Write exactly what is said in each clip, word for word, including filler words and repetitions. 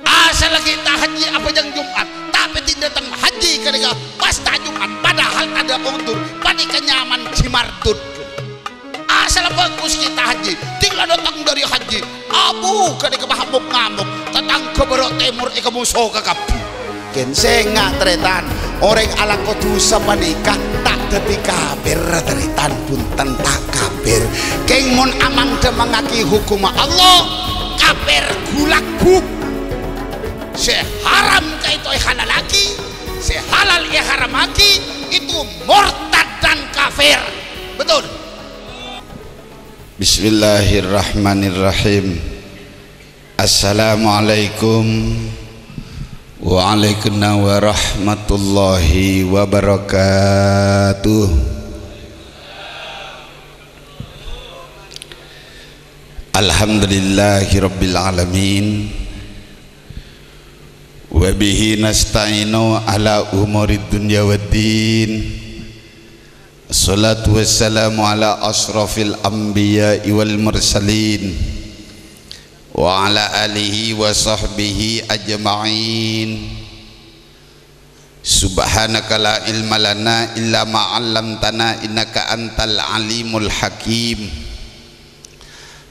Asalla ghi' ta' hajji abhâjâng Jum'at, tapè dhing dâteng hajji ghânèka pas ta' Jum'at, padahal tadâ' ondur, panèka nyamana jhi mardud. Asalla bhâghus ghi' ta' hajji, dhing la dâteng dâri hajji, abu ghânèka mahamok-ngamok, tatangghâ bârâ' tèmor èkamoso kakabbhi. Kèng sènga', tarètan, orèng alako dhusa panèka ta' dhâddhi kafir, tarètan, bhunten, ta' kafir. Kèng mon amangdhâmangngaghi hokomma Allah, kafir ghulâ-ghu. Sè haram ka'dinto èhalallaghi, sè halal èharamaghi, itu murtad dan kafir. Betul? Bismillahirrahmanirrahim. Assalamualaikum. Waalaikumsalam warahmatullahi wabarakatuh. Alhamdulillahirabbil alamin. Wa bihi nasta'inu ala umurid dunya waddin. Assalatu wassalamu ala asyrafil anbiya'i wal mursalin, wa ala alihi wa sahbihi ajma'in. Subhanaka la ilma lana illa ma 'allamtana, innaka antal alimul hakim.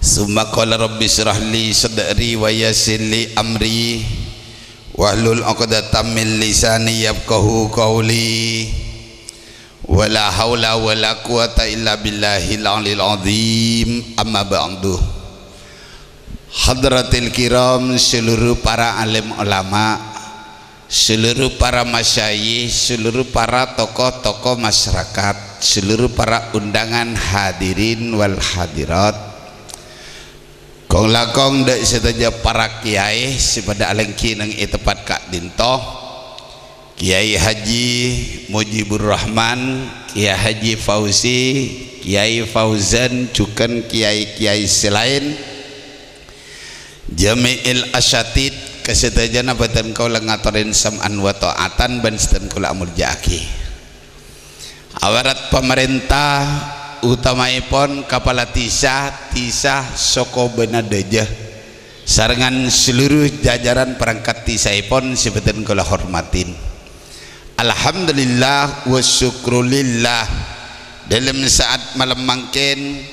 Tsumma qala, "Rabbi syrah li sadri wa yassir li amri, wahlul 'uqdatam min lisani yafqahu qauli." Wa la haula wa la quwwata illa billahil aliyil azim. Amma ba'du. Hadratil kiram, seluruh para alim ulama, seluruh para masyayikh, seluruh para tokoh-tokoh masyarakat, seluruh para undangan hadirin wal hadirat. Kong-langkong dâ' sadhâjâ para kèyaè sè padâ alèngghi neng è tempat ka'dinto. Kèyaè Haji Mujibur Rahman, Kèyaè Haji Fauzi, Kèyaè Fauzan, jhughân kèyaè-kèyaè sè laèn. Jami'il asyatid, kasadhâjâna bhâdhân kaulâ ngatorè sam'an wa tha'atan bân sadhân kaulâ amoljâ'aghi. Aparat pamarènta, utamaèpon kapala dhisa, dhisa Sokobâna Dâjâ, sarengngan seluruh jajaran perangkat dhisaèpon sè bhâdhân kaulâ hormatin. Alhamdulillah wa syukrulillah, dâlem sa'at malem mangkèn,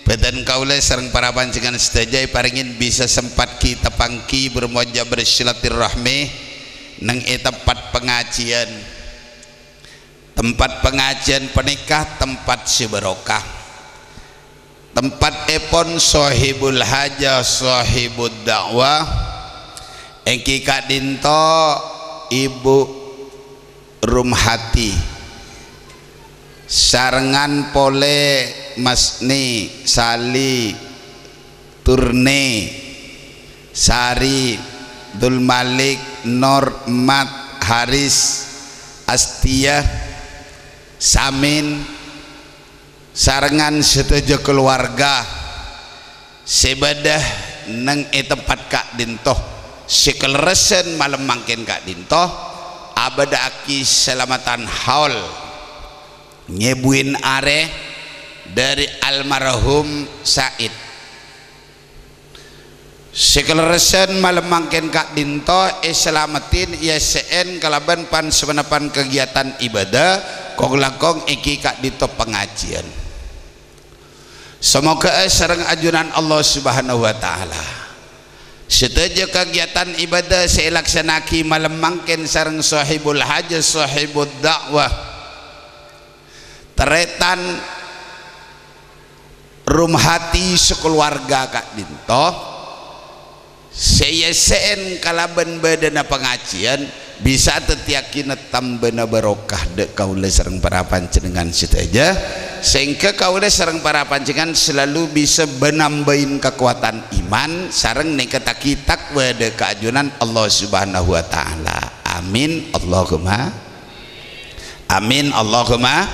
bhâdhân kaulâ sareng para panjhennengngan sadhâjâ èparèngè bisa sempat kita pangghi bermojâ bersilaturahmi neng è tempat pangajiân. Tempat pangajiân panèka tempat sè barokah. Tempatèpon Sohibul Hajah, Sohibud Da'wah, èngghi ka'dinto Ibu Rumhati. Sarengngan polè Masni, Sali, Turne, Sari, Dul Malik, Nor, Mat, Haris, Astia, Samin, sarengngan sadhâjâ kalowarga sè bâdâ neng è tempat ka'dinto, sè kalerressan malem mangkèn ka'dinto, abâdâ'aghi salameddhân haul ngèbuwin arè dâri almarhum Said. Sè kalerressan malem mangkèn ka'dinto èsalameddhi, èyessè'è kalabân pan-saponapan kagiyatan ibâdâ, kong-langkong èngghi ka'dinto pangajiân. Samoghâ'â sareng ajunan Allah Subhanahu wa Ta'ala, sadhâjâ kagiyatan ibâdâ sè èlaksana'aghi malem mangkèn sareng Sohibul Hajah, Sohibud Da'wah, tarètan Rumhati sakalowarga ka'dinto, sè èyessè'è kalabân bâdâna pangajiân, bisa dhâddhiyâghinâ tambâna barokah dâ' kaulâ sareng para panjhennengngan sadhâjâ, sehingga kaulâ sareng para panjhennengngan selalu bisa bânambâi kakowadhân iman sareng nèngkattaghi taqwa dâ' ka ajunan Allah Subhanahu wa Ta'ala. Amin, Allahumma. Amin, Allahumma.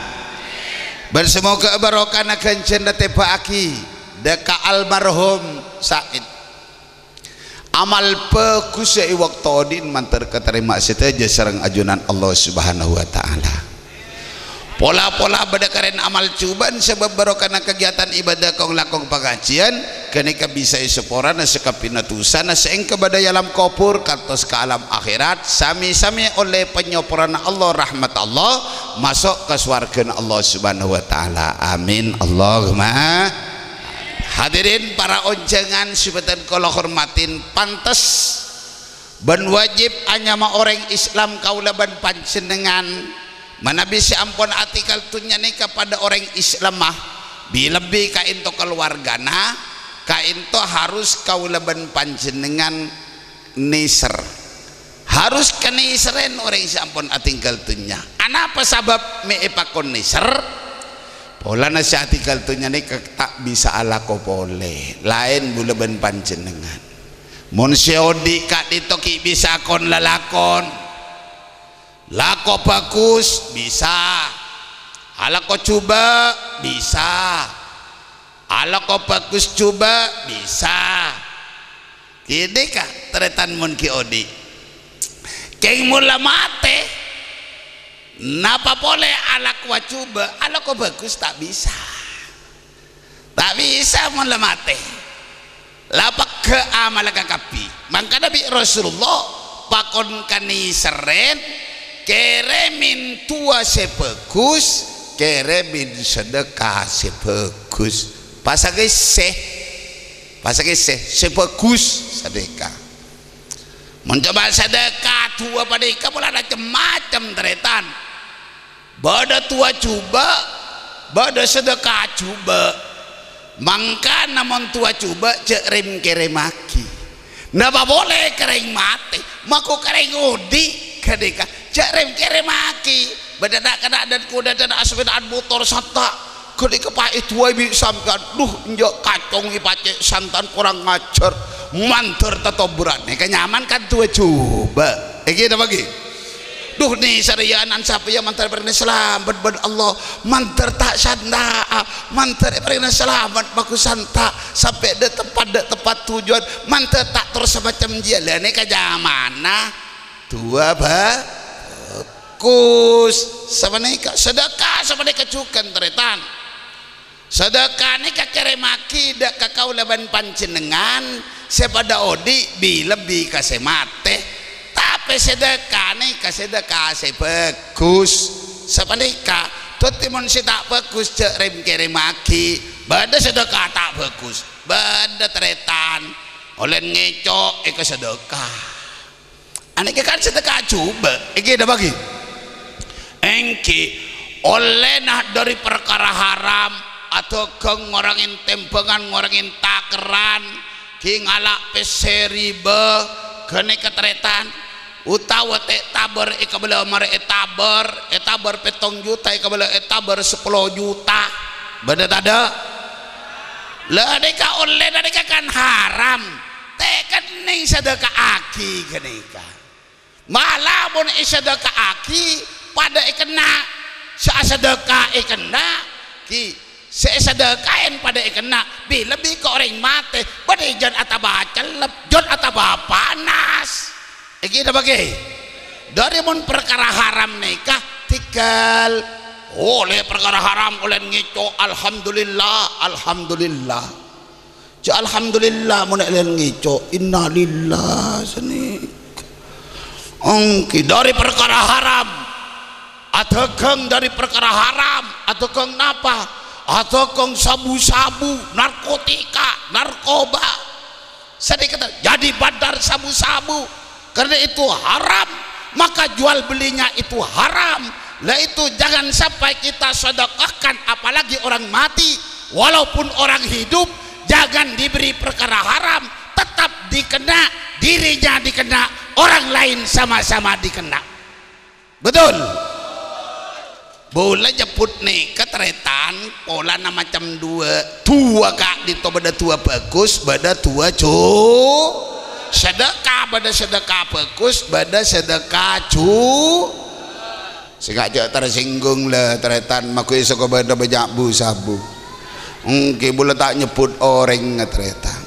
Bân samoghâ barokana ghânjhârânna tèbâ'aghi dâ' ka almarhum Said. Amal bhâghus sè è bâkto odi'na mandhâr katarèma sadhâjâ sareng ajunan Allah Subhanahu wa Ta'ala. Pola-pola bâdâ karèn amal jhubâ'ân sabâb barokana kagiyatan ibâdâ kong-langkong pangajiân, Ghânèka bisa èsaporana sakabbhiyânna dhusana sè èngghâ bâdâ è alam kobhur kantos ka alam akhèrat, sami-sami ollè panyoporana Allah, rahmat Allah, maso' ka sowarghâna Allah Subhanahu wa Ta'ala. Amin. Allahumma. Hadirin para onjhângan sè bhâdhân kaulâ hormatin, pantes bân wajib anyama orèng Islam kaulâ bân panjhennengngan, manabi sè ampon atèngghâl dhunnya nèka padâ orèng Islamma, bi-, lebbi ka'ènto kalowarghâna, ka'ènto harus kaulâ bân panjhennengngan nèser. Harus kanèserrèn orèng sè ampon atèngghâl dhunnya. Anapa sabâb mè' èpakon nèser? Polana sè atèngghâl dhunnya nèka ta' bisa alako polè, laèn bulâ bân panjhennengngan. Mon sè odi' ka'dinto ghi' bisa kon-lalakon. Lako bhâghus, bisa. Alako jhubâ', bisa. Alako bhâghus jhubâ', bisa. Ghi' nèka, tarètan mon ghi' odi'. Kèng mon la matè, napa polè alakowa jhubâ', alako bhâghus ta' bisa. Ta' bisa mon la matè. La pegghâ' amalla kakabbhi. Mangkana bi' Rasulullah pakon kanèserrèn, kèrèmèn du'a sè bhâghus, kèrèmèn sadâka sè bhâghus. Pasaghi sè, pasaghi sè, sè bhâghus sadâka. Mon coma sadâka du'a panèka polana cem-macem, tarètan. Bâdâ du'a jhubâ', bâdâ sadâka jhubâ'. Mangkana mon du'a jhubâ' jhâ' rèm-kèrèmmaghi. Napa polè ka orèng matè, mako ka orèng odi' ghânèka jhâ' rèm-kèrèmmaghi. Bâdâ na'-kana' dân kodâ dân asepèdaan motor santa'. Ghânèka pas èdu'aè bi' sampèyan, "Duh, enjâ' kacong èpacè' santan, korang ajhâr, mandhâr tatoburan." Nèka nyaman kan du'a jhubâ'. Èngghi napa èngghi? Duh, nèserrèya anan sapèya mandhâr èparèngana salamet bân Allah, mandhâr ta' santa'a, mandhâr èparèngana salamet mako santa', sampè' dâ' tempat, dâ' tempat tujuan, mandhâr ta' tor samacem jiyâ. La nèka nyamana du'a bhâghus. Sapanèka, sadâka sapanèka jhughân, tarètan. Sadâka nèka kèrèmmaghi dâ' ka kaulâ bân panjhennengngan sè padâ odi' bi-, lebbi ka sè matè. Tapè sadâka nèka sadâka sè bhâghus. Sapanèka, dhâddhi mon sè ta' bhâghus jhâ' rèm-kèrèmmaghi. Bâdâ sadâka ta' bhâghus. Bâdâ tarètan. Ollèna ngèco' èkasadâka. Anèka kan sadâka jhubâ', èngghi napa èngghi? Èngghi, ollèna dâri parkara haram, adhâghâng ngorangè tèmbhângan, ngorangè takerran, ghi ngala' pèssè riba, ghânèka tarètan, otabâ tè' tabâr èkabâlâ marè ètabâr, ètabâr pèttong juta èkabâlâ ètabâr sapolo juta. Bâdâ tadâ'? La nèka ollèna nèka kan haram. Tè' kennèng sadâka'aghi ghânèka. Mala mon èsadâka'aghi, padâ èkenna'. Sè asadâka èkenna', ghi, sè èsadâkaè padâ èkenna'. Bi-, lebbi ka orèng matè, bânnè jhân atabâ cellep, jhân atabâ panas. Èngghi napa èngghi? Dâri mon parkara haram nèka, tèngghâl. Ollè parkara haram, ollè ngèco', alhamdulillah, alhamdulillah. Jhâ' alhamdulillah mon èlèn ngèco', innalillah sanèka. Èngghi dâri parkara haram. Adhâghâng dâri parkara haram. Adhâghâng napa? Adhâghâng sabu-sabu, narkotika, narkoba. Sanèka jadi bandar sabu-sabu. Karena itu haram, maka jual belinya itu haram. Lah itu jangan sampai kita sedekahkan, apalagi orang mati. Walaupun orang hidup, jangan diberi perkara haram, tetap dikena, dirinya dikena, orang lain sama-sama dikena. Betul? Bulâ nyebbhut nèka tarètan, polana macem duwâ'. Duwâ' ka'dinto bâdâ duwâ' bhâghus, bâdâ duwâ' ju-, sadâkah, bâdâ sadâkah bhâghus, bâdâ sadâkah ju-, sènga' jhâ' tersinggung la, tarètan, maguwi saka bâdâ bannya' bu-sabu. Èngghi bulâ ta' nyebbhut orèng, tarètan.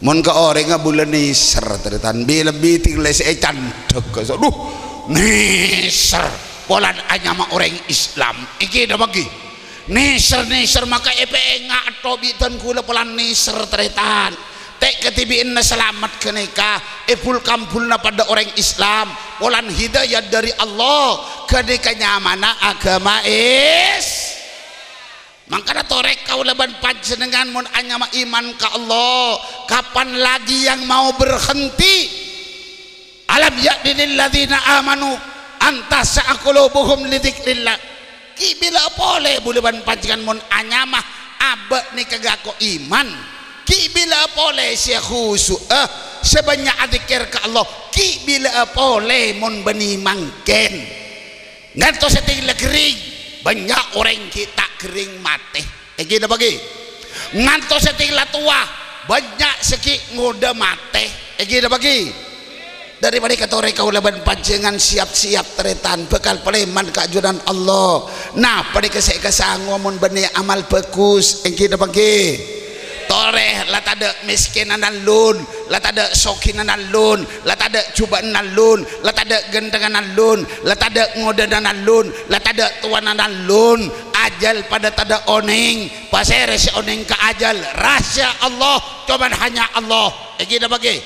Mon ka orèngnga bulâ nèser, tarètan, bi-, lebbi tingles ècandhek. Duh, nèser. Polana anyama orèng Islam. Èngghi napa èngghi? Nèser-nèser maka èpènga' ètho' bi' dân ghulâ polana nèser, tarètan. Ta' kadhibi'ânna salamet ghânèka, èbul-kambulna padâ orèng Islam, polana hidayat dâri Allah, ghânèka nyamana aghâma Is-, Mangkana torè kaulâ bân panjhennengngan mon anyama iman ka Allah, kapan lagi yang mau berhenti? "Alam ya'ni lil ladzina amanu an takhsya'a qulubuhum li dzikrillah." Ghi' bilâ'â polè bulâ bân panjhennengngan mon anyama abâ' nèka ghâko iman. Ghi' bilâ'â polè sè khusyu'â, sè bânnya' adzikkèr ka Allah. Ghi' bilâ'â polè mon bânnè mangkèn. Ngantos sè tèng la ghering, bânnya' orèng ghi' ta' ghering matè. Èngghi napa ghi? Ngantos sè tèng la towa, bânnya' sè ghi' ngodâ matè. Èngghi napa ghi? Dâri panèka torè kaulâ bân panjhennengngan siyap-siyap tarètan bhâkal palèman ka ajunan Allah. Nah, panèka sè èkasangowa mon bânnè amal bhâghus. Èngghi napa ghi? Torè la tadâ' mèskènanna lon, la tadâ' soghinanna lon, la tadâ' jhubâ'ânna lon, la tadâ' ghânthengnganna lon, la tadâ' ngodâna lon, la tadâ' towanana lon. Ajhâl padâ tadâ' onèng. Pasèra sè onèng ka ajhâl? Rahasia Allah, coma hanya Allah. Èngghi napa ghi?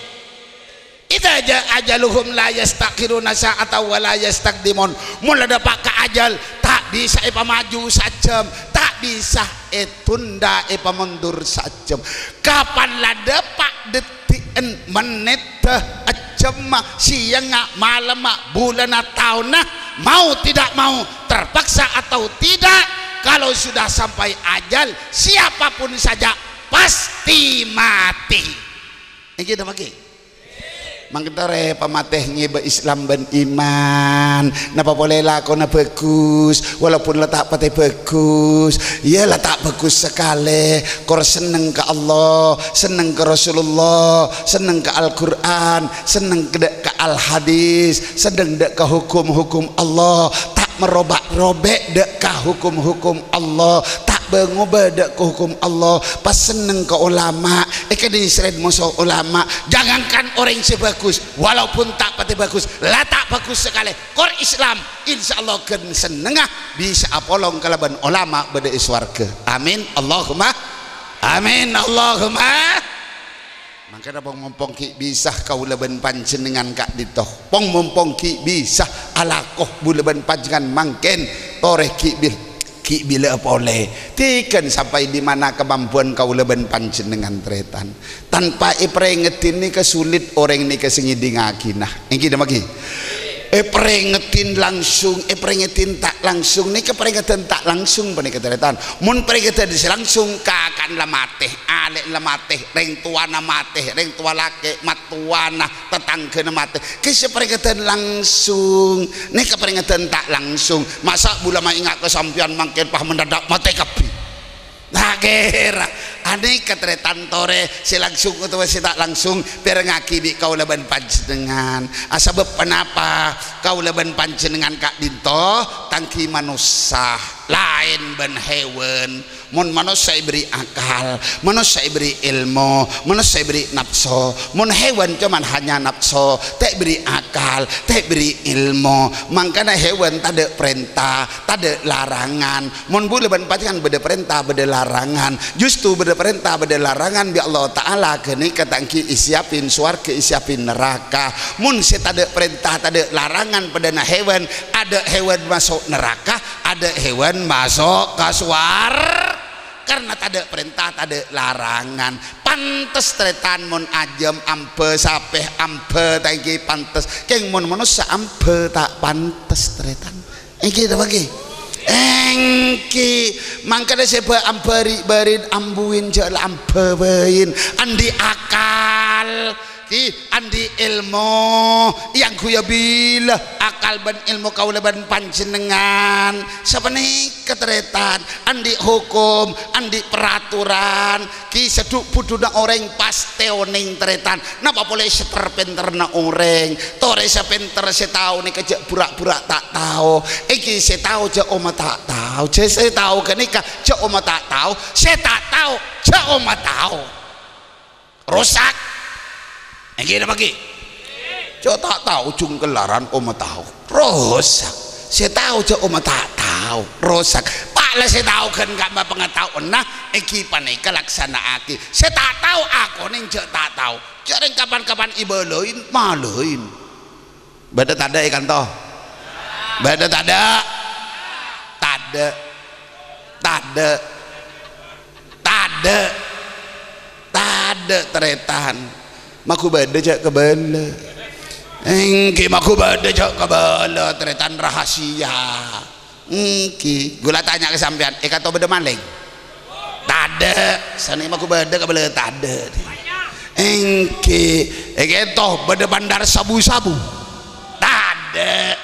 "Idza jaa ajaluhum la yastakhiruna sa'atan wa la yastaqdimun." Mon la dâpa' ka ajhâl, ta' bisa èpamaju sajhâm, ta' bisa ètunda, èpamondur sajhâm. Kapan la dâpa' dâddhi'ân, mennèdda, jhâmma, sèyèngnga, malemma, bulâna, taonna, mau tidak mau, terpaksa atau tidak, kalau sudah sampai ajal, siapapun saja pasti mati. Èngghi napa ghi? Mangkèn torè pamatè ngèbâ Islam bân iman. Napa polè lakona bhâghus, walaupun la ta' patè bhâghus. Iyâ, la ta' bhâghus sakalè. Kor senneng ka Allah, senneng ka Rasulullah, senneng ka Al-Qur'an, senneng ka, dâ' ka Al-Hadis, senneng dâ' ka hukum-hukum Allah. Ta' maroba-robâ dâ' ka hukum-hukum Allah. Ta' bâ-ngobâ dâ' ka hukum Allah. Pas senneng ka ulama, èkadhi sèrèn moso ulama. Jangankan orèng sè bhâghus, walaupun ta' patè bhâghus, la ta' bhâghus sakalè. Kor Islam, insyaallah ghân sennengnga bisa apolong kalabân ulama bâdâ è sowarghâ. Amin. Allahumma amin. Allahumma. Mangkana pong-mompong ghi' bisa kaulâ bân panjhennengngan ka'dinto. Pong-mompong ghi' bisa alako bulâ bân panjhennengngan mangkèn torè ghi' bil-, ghi' bilâ polè. Tèghân sampè' dimana kamampuan kaulâ bân panjhennengngan tarètan. Tanpa èparèngedhi nèka sulit orèng nèka sè ngèdingngaghinah. Èngghi napa ghi? Èparèngedhi langsung, èparèngedhi ta' langsung. Nèka parèngedhân ta' langsung panèka tarètan. Mon parèngedhân sè langsung, kaka'na la matè, alè'na la matè, rèng towana matè, rèng towa lakè', mattowana, tatangghâna matè. Kèya parèngedhân langsung. Nèka parèngedhân ta' langsung. Masa' bulâ maènga' ka sampèyan mangkèn pas mendadak matè kabbhi? Ta' kèra. Anèka tarètan torè sè langsung otabâ sè ta' langsung, pèrengngaghi bi' kaulâ bân panjhennengngan. A, sabâb ponapa kaulâ bân panjhennengngan ka'dinto tangghi manossa, laèn bân hèwan. Mon manossa èbherri' akal, manossa èbherri' èlmo, manossa èbherri' napso. Mon hèwan coma hanya napso, ta' èbherri' akal, ta' èbherri' èlmo. Mangkana hèwan tadâ' parènta, tadâ' larangan. Mon bulâ bân panjhennengngan bâdâ parènta, bâdâ larangan. Justru bâdâ parènta, bâdâ larangan bi' Allah Ta'ala ghânèka tangghi èsiapin sowarghâ, èsiapin naraka. Mon sè tadâ' parènta, tadâ' larangan padâna hèwan, adâ' hèwan maso' naraka, adâ' hèwan maso' ka sowar-, karna tadâ' parènta, tadâ' larangan. Pantes tarètan mon ajâm ambhâ, sapè ambhâ, ta' èngghi pantes. Kèng mon manossa ambhâ ta' pantes tarètan. Èngghi napa ghi? Èngghi. Mangkana sè bâ-, ambhâri-bârin ambuin jhâ' la ambhâ bâin. Andi' akal. Ghi, andi' èlmo. Èangghuya bilâ akal bân èlmo kaulâ bân panjhennengngan. Sapanèka tarètan. Andi' hokom, andi' peraturan. Ghi, sè dhu-budhuna orèng pastè onèng tarètan. Napa polè sè ter-pènterra orèng? Torè sè pènter sè tao nèka jhâ' bura'-bura' ta' tao. Èngghi sè tao jhâ' omma ta' tao. Jhâ-, sè tao ghânèka jhâ' omma ta' tao. Sè ta' tao jhâ' omma tao. Rosak. Èngghi napa ghi? Jhâ' ta' tao jhung kellaran omma tao. Rosak. Sè tao jhâ' omma ta' tao. Rosak. Ta' Ala sè tao ghân ka'ma pangataowanna, èngghi panèka laksana'aghi. Sè ta' tao akonèng jhâ' ta' tao. Jhâ' rèng kapan-kapan èbâlâi, malâi. Bâdâ tadâ' è kanto? Bâdâ tadâ'? Tadâ'. Tadâ'. Tadâ'. Tadâ', tarètan. Maghubâdâ jhâ' kabâlâ. Èngghi maghubâdâ jhâ' kabâlâ, tarètan, rahasia. Èngghi. Ghulâ tanya ka sampèyan, è kanto bâdâ malèng? Tadâ'. Sanè maghubâdâ kabâlâ tadâ'. Èngghi. È kanto bâdâ bandar sabu-sabu? Tadâ'.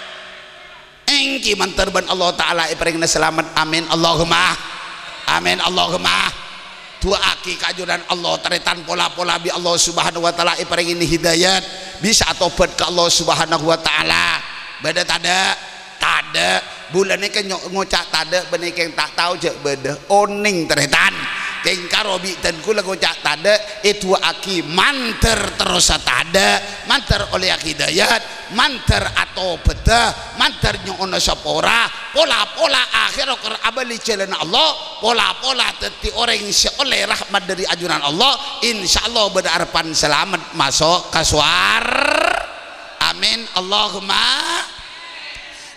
Èngghi mandhâr bân Allah Ta'ala èparèngana salamet. Amin. Allahumma. Amin. Allahumma. Du'aaghi ka ajunan Allah, tarètan, pola-pola bi' Allah Subhanahu wa Ta'ala èparèngè hidayat, bisa atobhât ka Allah Subhanahu wa Ta'ala. Bâdâ tadâ'? Tadâ'. Bulâ nèka nyo-, ngoca' tadâ' bânnè kèng ta' tao jhâ' bâdâ. Onèng, tarètan. Kèng karo bi' dân ghulâ ngoca' tadâ', èdu'aaghi mandhâr terrosa tadâ', mandhâr ollèya hidayat, mandhâr atobhâdhâ, mandhâr nyo'ona sapora, pola-pola akhèr okor abâli jhâlânna Allah, pola-pola dhâddhi orèng sè ollè rahmat dâri ajunan Allah, insyaallah bâdâ arebbhân salamet maso' ka sowar-, amin, Allahumma.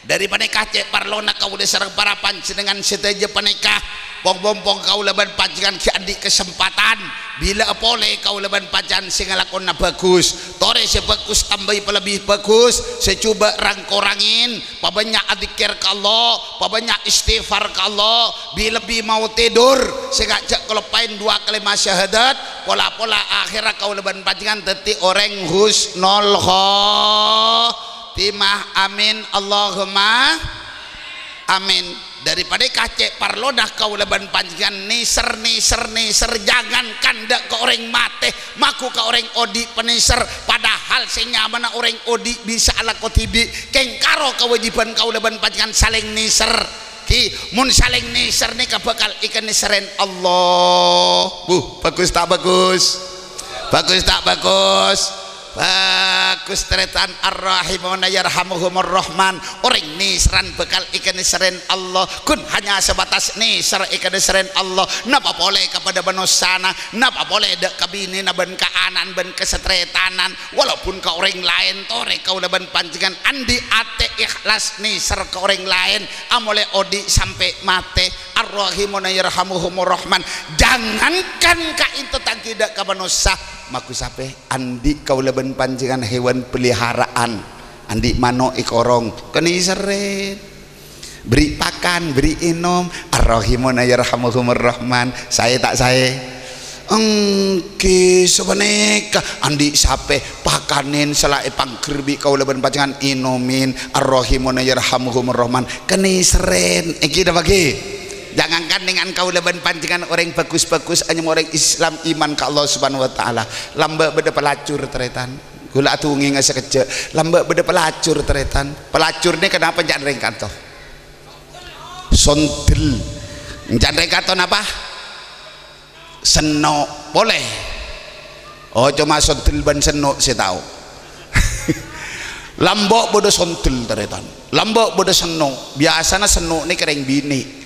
Dâri panèka cè' parlona kaulâ sareng para panjhennengngan sadhâjâ panèka, pong-pompong kaulâ bân panjhennengngan ghi' andi' kasempadhân. Bilâ'â polè kaulâ bân panjhennengngan sè ngalakonè bhâghus. Torè sè bhâghus tambâi palebbi bhâghus, sè jhubâ' rang-korangè, pabânnya' adzikkèr ka Allah, pabânnya' istighfar ka Allah, bi-, lebbi mao tèdor, sè ngajhâk kaloppaèn duwâ kalèma syahadat, pola-pola akhèrra kaulâ bân panjhennengngan dhâddhi orèng husnul kho-, timah. Amin, Allahumma amin. Dâri panèka cè' parlona kaulâ bân panjhennengngan nèser, nèser, nèser, jangankan dâ' ka orèng matè, magu ka orèng odi' panèser, padahal sè nyamana orèng odi' bisa alako dhibi', kèng karo kawâjibhân kaulâ bân panjhennengngan salèng nèser. Ghi, mon salèng nèser nèka bhâkal èkanèserrè Allah. Buh, bhâghus ta' bhâghus? Bhâghus ta' bhâghus? Bhâghus, tarètan, ar-rahimuna yarhamuhumur rahman. Orèng nèserran bhâkal èkanèserrè Allah. Ghun hanya sebatas nèser èkanèserrè Allah. Napa polè ka padâ manossana, napa polè dâ' ka binèna bân ka ana'na bân ka satarètanna. Walaupun ka orèng laèn, torè kaulâ bân panjhennengngan andi' atè ikhlas nèser ka orèng laèn, amolè odi' sampè' matè. Ar-rahimuna yarhamuhumur rahman. Jangankan ka'dinto tangghâ dâ' ka manossa, magu sapè? Andi' kaulâ bân panjhennengngan hewan peliharaan, andi' mano' èkorong, kanèserrè. Bâri' pakan, bâri' ènom, ar-rahimuna yarhamuhumur rahman. Saè ta' saè? Èngghi, sapanèka. Andi' sapè, pakanè sala èpangghâr bi' kaulâ bân panjhennengngan, ènomè, ar-rahimuna yarhamuhumur rahman. Kanèserrè, èngghi napa ghi? Jangankan dengan kaulâ bân panjhennengngan orèng bhâghus-bhâghus, anyama orèng Islam iman ka Allah Subhanahu wa Ta'ala. Lambâ' bâdâ pelacur, tarètan. Ghulâ adhungènga sakejjhâ'. Lambâ' bâdâ pelacur, tarètan. Pelacur nèka napa, can rèng kanto? Sondel. Can rèng kanto napa? Senno'. Polè. Oh, coma sondel bân senno' sè tao. Lambâ' bâdâ sondel, tarètan. Lambâ' bâdâ senno'. Biyasana senno' nèka rèng binè'.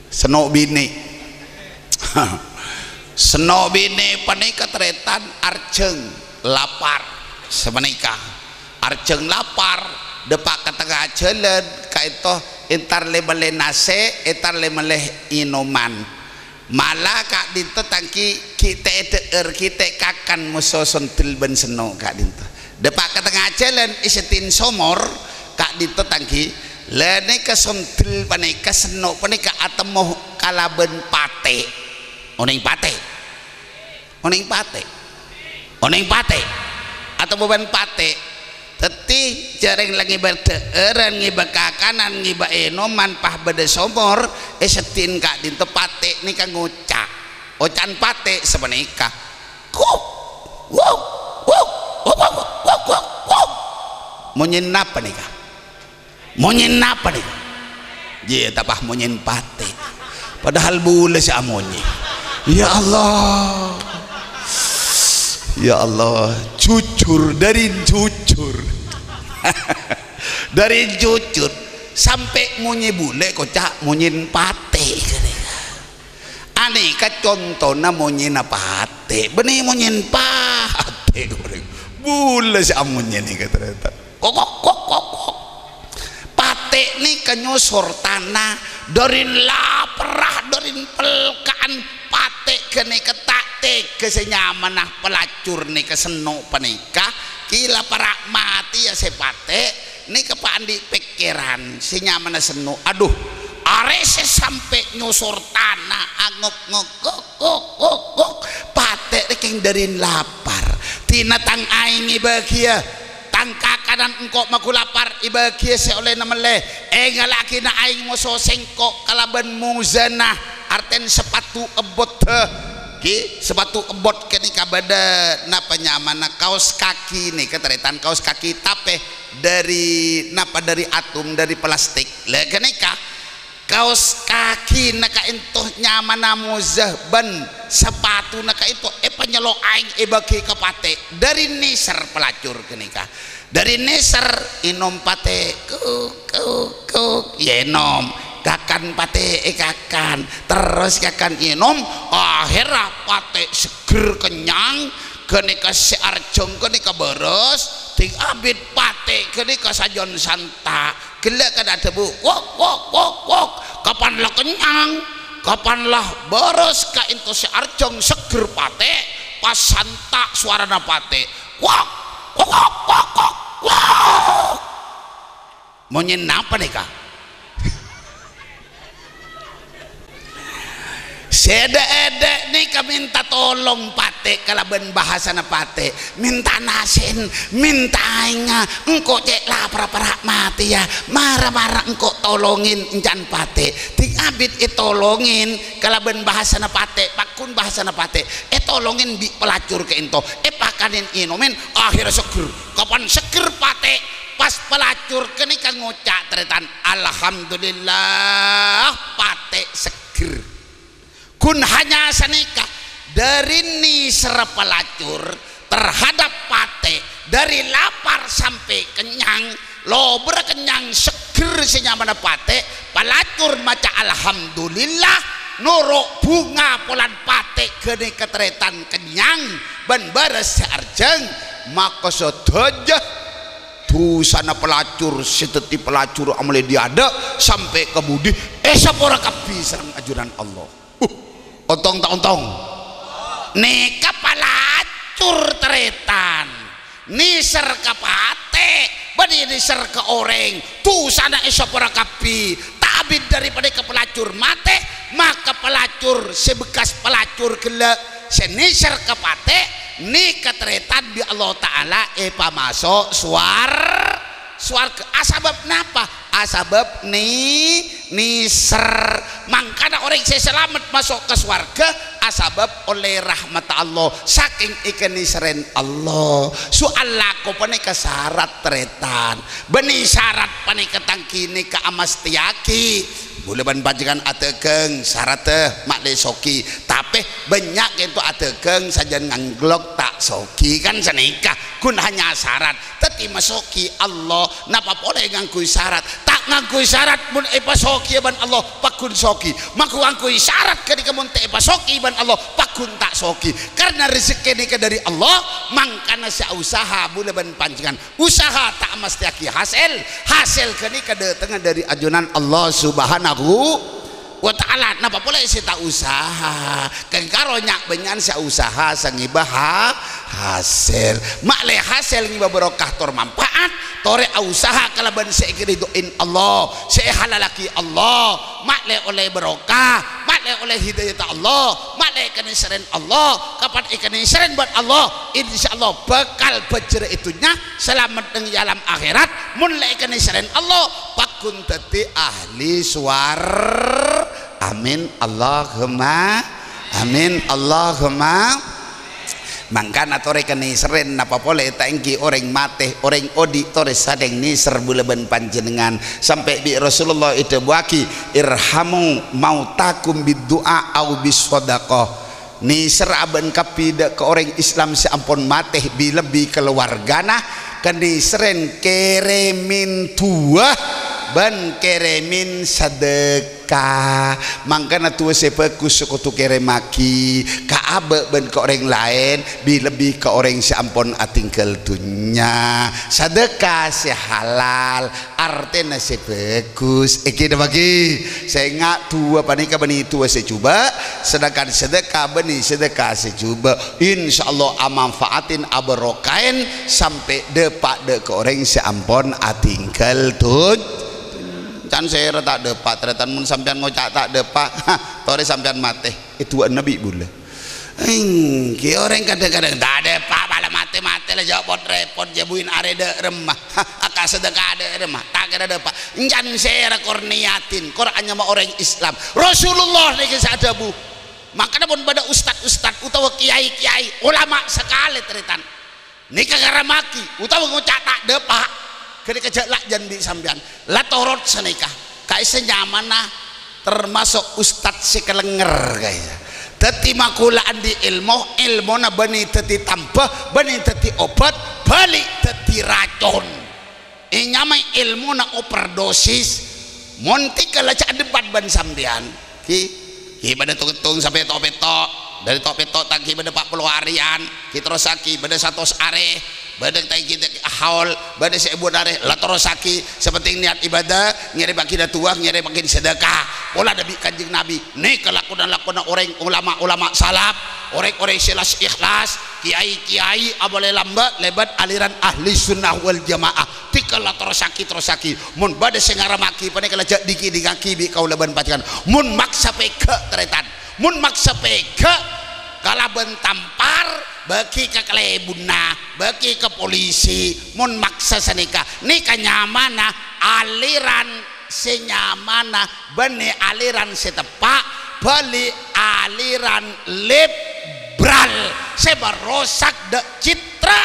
Senno' binè'. Senno' binè' panèka, tarètan, arjhâng, lapar. Sapanèka. Arjhâng lapar, dâpa' ka tengnga jhâlân, ka'dinto entar lè-mellè nasè', entar lè-mellè ènoman. Mala ka'dinto tangghâ ghi' ta' èdhâ'âr, ghi' ta' èkakan moso sondel bân senno' ka'dinto. Dâpa' ka tengnga jhâlân èseddhi'in somor, ka'dinto tangghâ, la nèka sondel panèka, senno' panèka atemmo kalabân patè'. Onèng patè'? Onèng patè'. Onèng patè'. Atemmo bân patè'. Dhâddhi, jhâ' rèng la ngèbâ dhâ'ârân, ngèbâ kakanan, ngèbâ ènoman, pas bâdâ somor, èseddhi'in ka'dinto patè' nèka ngoca'. Oca'na patè' sapanèka. Kuk, wuk, wuk, wuk, wuk, wuk, wuk, wuk. Monyèna napa nèka? Monyèna napa nèka? Yè, tapah monyèna patè'. Padahal bulâ sè amonyè. Ya Allah. Ya Allah, jujur, dâri jujur. Dâri jujur. Sampè' monyè bulâ, koca' monyèn patè'. Anèka contona monyèna patè'. Bânnè monyèn patè'. Bulâ sè amonyè nèka tarètan. Kok, kok, kok, kok, kok. Patè' nèka nyosor tana, dâri laparra, dâri pelka'an. Patè' ghânèka ta' tegghâ sè nyamana pelacur nèka senno' panèka, kèla para' matèya sè patè', nèka pa' andi' pèkkèran sè nyamana senno'. Adhu, arè sè sampè' nyosor tana, angok-ngok, kok, kok, kok, kok. Patè' rèkèng dâri lapar. Dina tang aèng èbâghiyâ. Tang kakanan engko' maghu lapar, èbâghiyâ sè ollèna mellè. Èngalaghina aèng moso sèngko' kalabân muzanah, artèna sapatu ebbot, ha. Ghi, sapatu ebbot ghânèka bâdâ napa nyamana kaos kaki nèka, tarètan, kaos kaki tapè dâri napa, dâri atum, dâri plastik. La ghânèka. Kaos kakina ka'ènto nyamana mozah bân sapatuna ka'ènto èpanyello' aèng èbâghi ka patè'. Dâri nèser pelacur ghânèka. Dâri nèser ènom patè', kuk, kuk, kuk, ènom. Kakan patè' èkakan. Terros kakan ènom. Ahèrra patè' seggher kennyang. Ghânèka sè arjhâng ghânèka bârâs. Ding abit patè' ghânèka sajân santa'. Ghellâ' kan adhâbu, "Wok, wok, wok, wok." Kapan la kennyang, kapan la bârâs ka'ènto sè arjhâng seggher patè', pas santa' sowarana patè'. "Wok, wok, wok, wok, wok, wok." Monyèn napa nèka? Sè dâ'-èdâ' nèka mènta tolong patè' kalabân bhâsana patè'. Mènta nasè'en, mènta aèngnga, engko' cè' laparra para' matèya, mara-mara engko' tolongèn èncan patè'. Ding abit ètolongèn kalabân bhâsana patè', pagghun bhâsana patè', ètolongèn bi' pelacur ka'ènto, èpakanèn ènomèn, ahèrra seggher. Kapan seggher patè', pas pelacur ghânèka ngoca' tarètan, "Alhamdulillah, patè' seggher." Ghun hanya sanèka, dâri nèserra pelacur terhadap patè', dâri lapar sampè' kennyang, lobârra kennyang seggher sè nyamana patè', pelacur maca alhamdulillah, noro' bhunga polana patè' ghânèka tarètan kennyang bân bârâs sè arjhâng, maka sadhâjâ dhusana pelacur sè dhâddhi pelacur amolè dâri adâ' sampè' ka budi èsapora kabbhi sareng ajunan Allah. Uh, ontong ta' ontong? Nèka palacur tarètan. Nèser ka patè', bânnè nèser ka orèng. Dhusana èsapora kabbhi. Ta' abit dâri panèka palacur matè, maka palacur sè bekkas palacur ghellâ' sè nèser ka patè', nèka tarètan bi' Allah Ta'ala èpamaso' sowar-, sowarghâ. Asabâb napa? Asabâb ni-, nèser. Mangkana orèng sè salamet maso' ka sowarghâ asabâb ollè rahmatta Allah, sakèng èkanèserrèn Allah. Soal lako panèka sarat, tarètan. Bânnè sarat panèka tangghina kaamastèyaghi. Bulâ bân panjhennengngan adhâghâng, saratta ma'lè soghi. Tapè bânnya' ka'ènto adhâghâng sajân ngangglok ta' soghi, kan sanèka. Ghun hanya sarat. Dhâddhi masoghi Allah, napa polè ngangghuy sarat? Ta' ngangghuy sarat, mon èpasoghiyâ bân Allah, pagghun soghi. Mako ngangghuy sarat ghânèka mon ta' èpasoghi bân Allah, pagghun ta' soghi. Karna rejhekkè nèka dâri Allah, mangkana sè ausaha bulâ bân panjhennengngan. Usaha ta' mastèyaghi hasèl, hasèl ghânèka dâtengnga dâri ajunan Allah Subhanahu wa Ta'ala. Napa polè sè ta' usaha? Kèng karo nya'-bânnya'an sè usaha sè ngèbâ ha-, hasèl. Ma'lè hasèl ngèbâ barokah tor manfaat, torè ausaha kalabân sè èkaridhoin Allah, sè èhalallaghi Allah. Ma'lè ollè barokah, ma'lè ollè hidayatta Allah, ma'lè èkanèserrèn Allah. Kapan èkanèserrèn bân Allah, insyaallah bhâkal bhâjhrâ è dhunnya, salamet neng è alam akhèrat. Mon la èkanèserrèn Allah, pagghun dhâddhi ahli sowar-, amin, Allahumma amin, Allahumma. Mangkana torè kanèserrèn, napa polè ta' ènggi orèng matè, orèng odi' torè sareng nèser bulâ bân panjhennengngan. Sampè' bi' Rasulullah èdhâbuwâghi, "Irhamu mautakum bid-du'a au bis-shadaqah." Nèser abân kabbhi dâ' ka orèng Islam sè ampon matè, bi-, lebbi kaluwargana, kanèserrèn kèrèmèn du'a bân kèrèmèn sadhâka. Mangkana du'a sè bhâghus sè kodhu kèrèmmaghi ka abâ' bân ka orèng laèn, bi-, lebbi ka orèng sè ampon atèngghâl dhunnya. Sadhâka sè halal, artèna sè bhâghus. Èngghi napa èngghi? Sènga' du'a panèka bânnè du'a sè jhubâ', sedangkan sadhâka bânnè sadhâka sè jhubâ'. Insyaallah amanfaatin, abarokkaèn, sampè' dâpa' dâ' ka orèng sè ampon atèngghâl dhun-, can sèra ta' dâpa', tarètan mon sampèyan ngoca' ta' dâpa', torè sampèyan matè, èdu'â'âna bi' bulâ. Èngghi, orèng kadhâng-kadhâng ta' dâpa', pala matè-matè la jhâ' pot-rèpot, jhâ' buwin arè dâ' remma, akasadhâka dâ' remma, ta' kèra dâpa'. Can sèra kor niyatin, kor anyama orèng Islam. Rasulullah nèka sè adhâbu, Mangkana mon bâdâ ustad-ustad otabâ kèyaè-kèyaè, olama sakalè, tarètan, nèka ngarammaghi otabâ ngoca' ta' dâpa', ghânèka jhâ' la jân bi' sampèyan, la torot sanèka. Kaèssa nyamana tamaso' ustad sè kalengnger, kaèssa. Dhâddhi, makola andi' èlmo, èlmona bânnè dhâddhi tamba, bânnè dhâddhi obat, bâli' dhâddhi racon. Ènyamaè èlmona overdosis. Mon tèka la jhâ' dâpa' bân sampèyan, ghi, ghi bâdâ tong-èttong sampè' to'-pètto'. Dâri to'-pètto' ta' ghi bâdâ pa' polo arèyan, ghi terrossaghi bâdâ satos arè, bâdâ ta' ghi haul, bâdâ sèbu arè, la terrossaghi. Sè pentèng niat ibadah, ngèrèmmaghi du'a, ngèrèmmaghi sadhâka. Pola dâ' bi' Kanjeng Nabi, nèka lakona-lakona orèng olama-olama salaf, orèng-orèng sè las-ikhlas, kèyaè-kèyaè abâlâ lambâ' lèbât aliran Ahli Sunnah wal Jamaah. Tèka la terrossaghi, terrossaghi. Mon bâdâ sè ngarammaghi, panèka la jhâ' dhi-kèdhingngaghi bi' kaulâ bân panjhennengan. Mon maksa pèghâ', tarètan. Mon maksa pèghâ', kalabân tampar, bâghi ka kalèbunna, bâghi ka polisi. Mon maksa sanèka, nèka nyamana aliran sè nyamana bânnè aliran sè teppa', bâli' aliran liberal sè marosak dâ' citra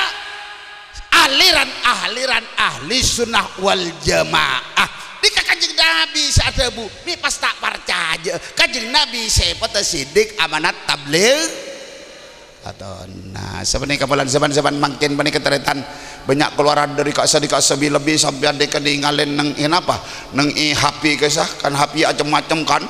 aliran-aliran Ahli Sunnah wal Jamaah. Nèka Kanjeng Nabi sè adhâbu, mè' pas ta' parcajâ. Kanjeng Nabi sè èpatèsè dhik amanat tabligh. Aton. Nah, sapanèka polana zaman-zaman mangkèn panèka tarètan bânnya' kalowaran dâri ka'issa-, dhi ka'issa bi-, lebbi sampèyan dhi-, kadhi ngalèn neng è napa? Neng è H P kaèssa, kan H P acem-macem kan?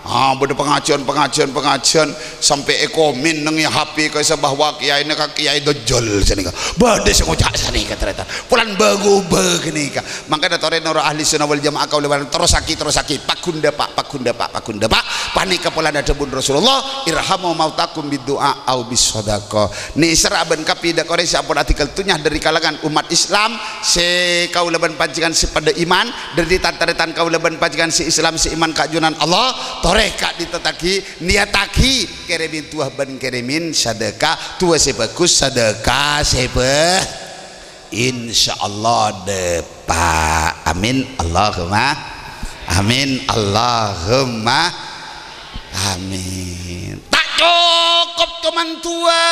Ah, bâdâ pangajiân, pangajiân, pangajiân, sampè' èkomen neng è H P kaèssa bahwa kèyaèna ka kèyaè dajjal sanèka. Bâdâ sè ngoca' sanèka tarètan. Polana bâ-ngobâ ghânèka. Mangkana torè noro' Ahli Sunnah wal Jamaah kaulâ bân terrossaghi, terrossaghi. Paghun dâpa', paghun dâpa', paghun dâpa'. Panèka polana dhâbuna Rasulullah, "Irhamu mautakum biddu'a au bisadaqah." Nèserra bân kabbhi dâ' ka orèng sè ampon atèngghâl dhunnya dâri kalangan ommat Islam sè kaulâ bân panjhennengan sè padâ iman, dâri tan-tarètan kaulâ bân panjhennengan sè Islam sè iman ka Junjunan Allah, torè ka'dinto taghi, niyataghi, kèrèmèn du'a bân kèrèmèn sadhâka, du'a sè bhâghus, sadhâka sè bhâ-, Insyaallah dâpa'. Amin. Allahumma amin. Allahumma amin. Ta' cokop coma du'a.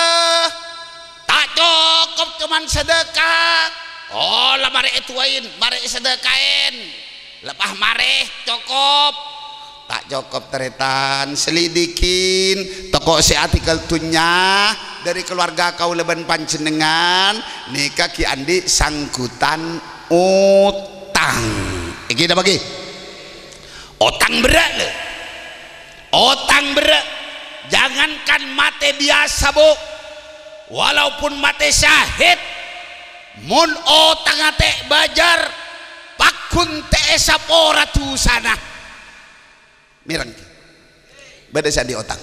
Ta' cokop coma sadhâka. Oh, la marè èdu'aè, marè èsadhâkaè. Lepas marè, cokop. Ta' cokop, tarètan. Selidikin toko sè atèngghâl dhunnya dâri kalowarga kaulâ bân panjhennengan, nèka ghi' andi' sangghutan otang. Èngghi napa ghi? Otang berrâ', lho. Otang berrâ'. Jangankan matè biyasa, Bu. Walaupun matè syahid, mon otangnga ta' èbâjâr, paghun ta' èsapora dhusana. Mèreng. Bâdâ sè andi' otang?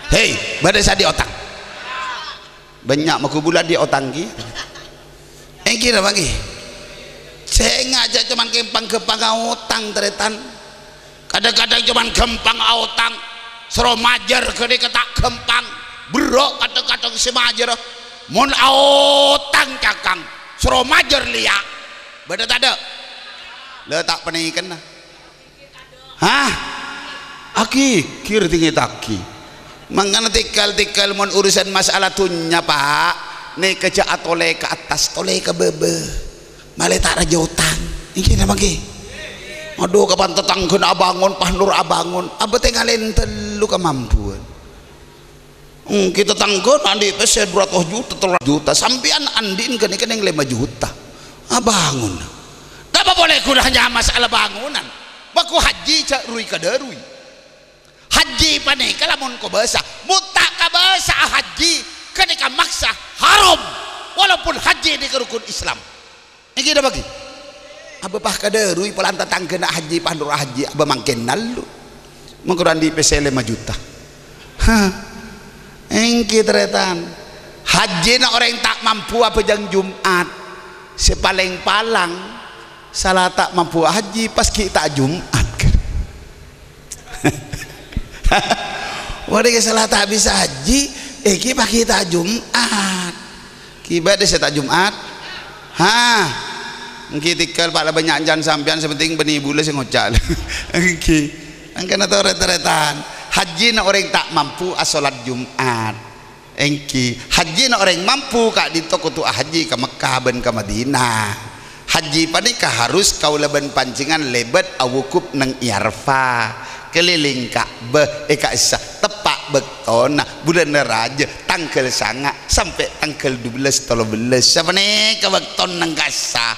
Hei, bâdâ sè andi' otang? Bânnya' maghubul andi' otang, ghi. Èngghi napa, ghi? Sènga' jhâ' coma kempang-ghâmpang aotang, tarètan. Kadhâng-kadhâng coma ghâmpang aotang. Soro majâr ghânèka ta' ghâmpang. Berrâ' kadhâng-kadhâng sè majâr. Mon aotang cakang, soro majâr lèya'. Bâdâ tadâ'? La ta' panèkana. Hah? Aghigghir dingètaghi. Mangkana tèghâl-tèghâl mon urusan masalah dhunnya, Pa', nèka jhâ' atolè ka attas, tolè ka bâbâ. Malè ta' rajâ otang. Èngghi napa èngghi? Adhu, kapan tatangghâna abângon, pas nur abângon. Abâ' tèngalè tello kamampuwân. Èngghi tatangghâna andi' pèssè dua ratus juta, tello ratus juta. Sampèyan andi'na ghânèka nèng lèma juta. Abângon. Dâ' Apa polè ghun nyama sala bangunan? Makkè hajji jhâ' ruy-kadâruy. Hajji panèka lamon kobâsa. Mon ta' kobâsa hajji, ghânèka maksa haram. Walaupun hajji nèka rukun Islam. Ènggi napa ghi? Abâ pas kadâruy polana tatangghâna hajji, panora hajji, abâ mangkèn nallu. Mangkèn andi' pèssè lèma juta. Hah. Ènggi, tarètan. Hajjina orèng ta' mampu abhâjâng Jum'at. Sè palèng palang, sala ta' mampu hajji, pas ghi' ta' Jum'at. Wah, dhika sala ta' bisa hajji, ènggi pas ghi' ta' Jum'at. Ghi' bâdâ sè ta' Jum'at? Ha? Ènggi tèngghâl, Pak, la bânnya' can sampèyan, sè pentèng bânnè bulâ sè ngoca'. Ènggi. Mangkana torè-, tarètan. Hajjina orèng ta' mampu asholat Jum'at. Ènggi. Hajjina orèng mampu ka'dinto kodhu ahajji ka Mekkah bân ka Madinah. Hajji panèka harus kaulâ bân panjhennengngan lèbât awukup neng è Arafah, kalèlèng Ka'bah, è ka'issa teppa' bâktona bulân rajâ tangghâl sanga' sampè' tangghâl dubellâs, tolobellâs. Sapanèka bâktona neng ka'issa.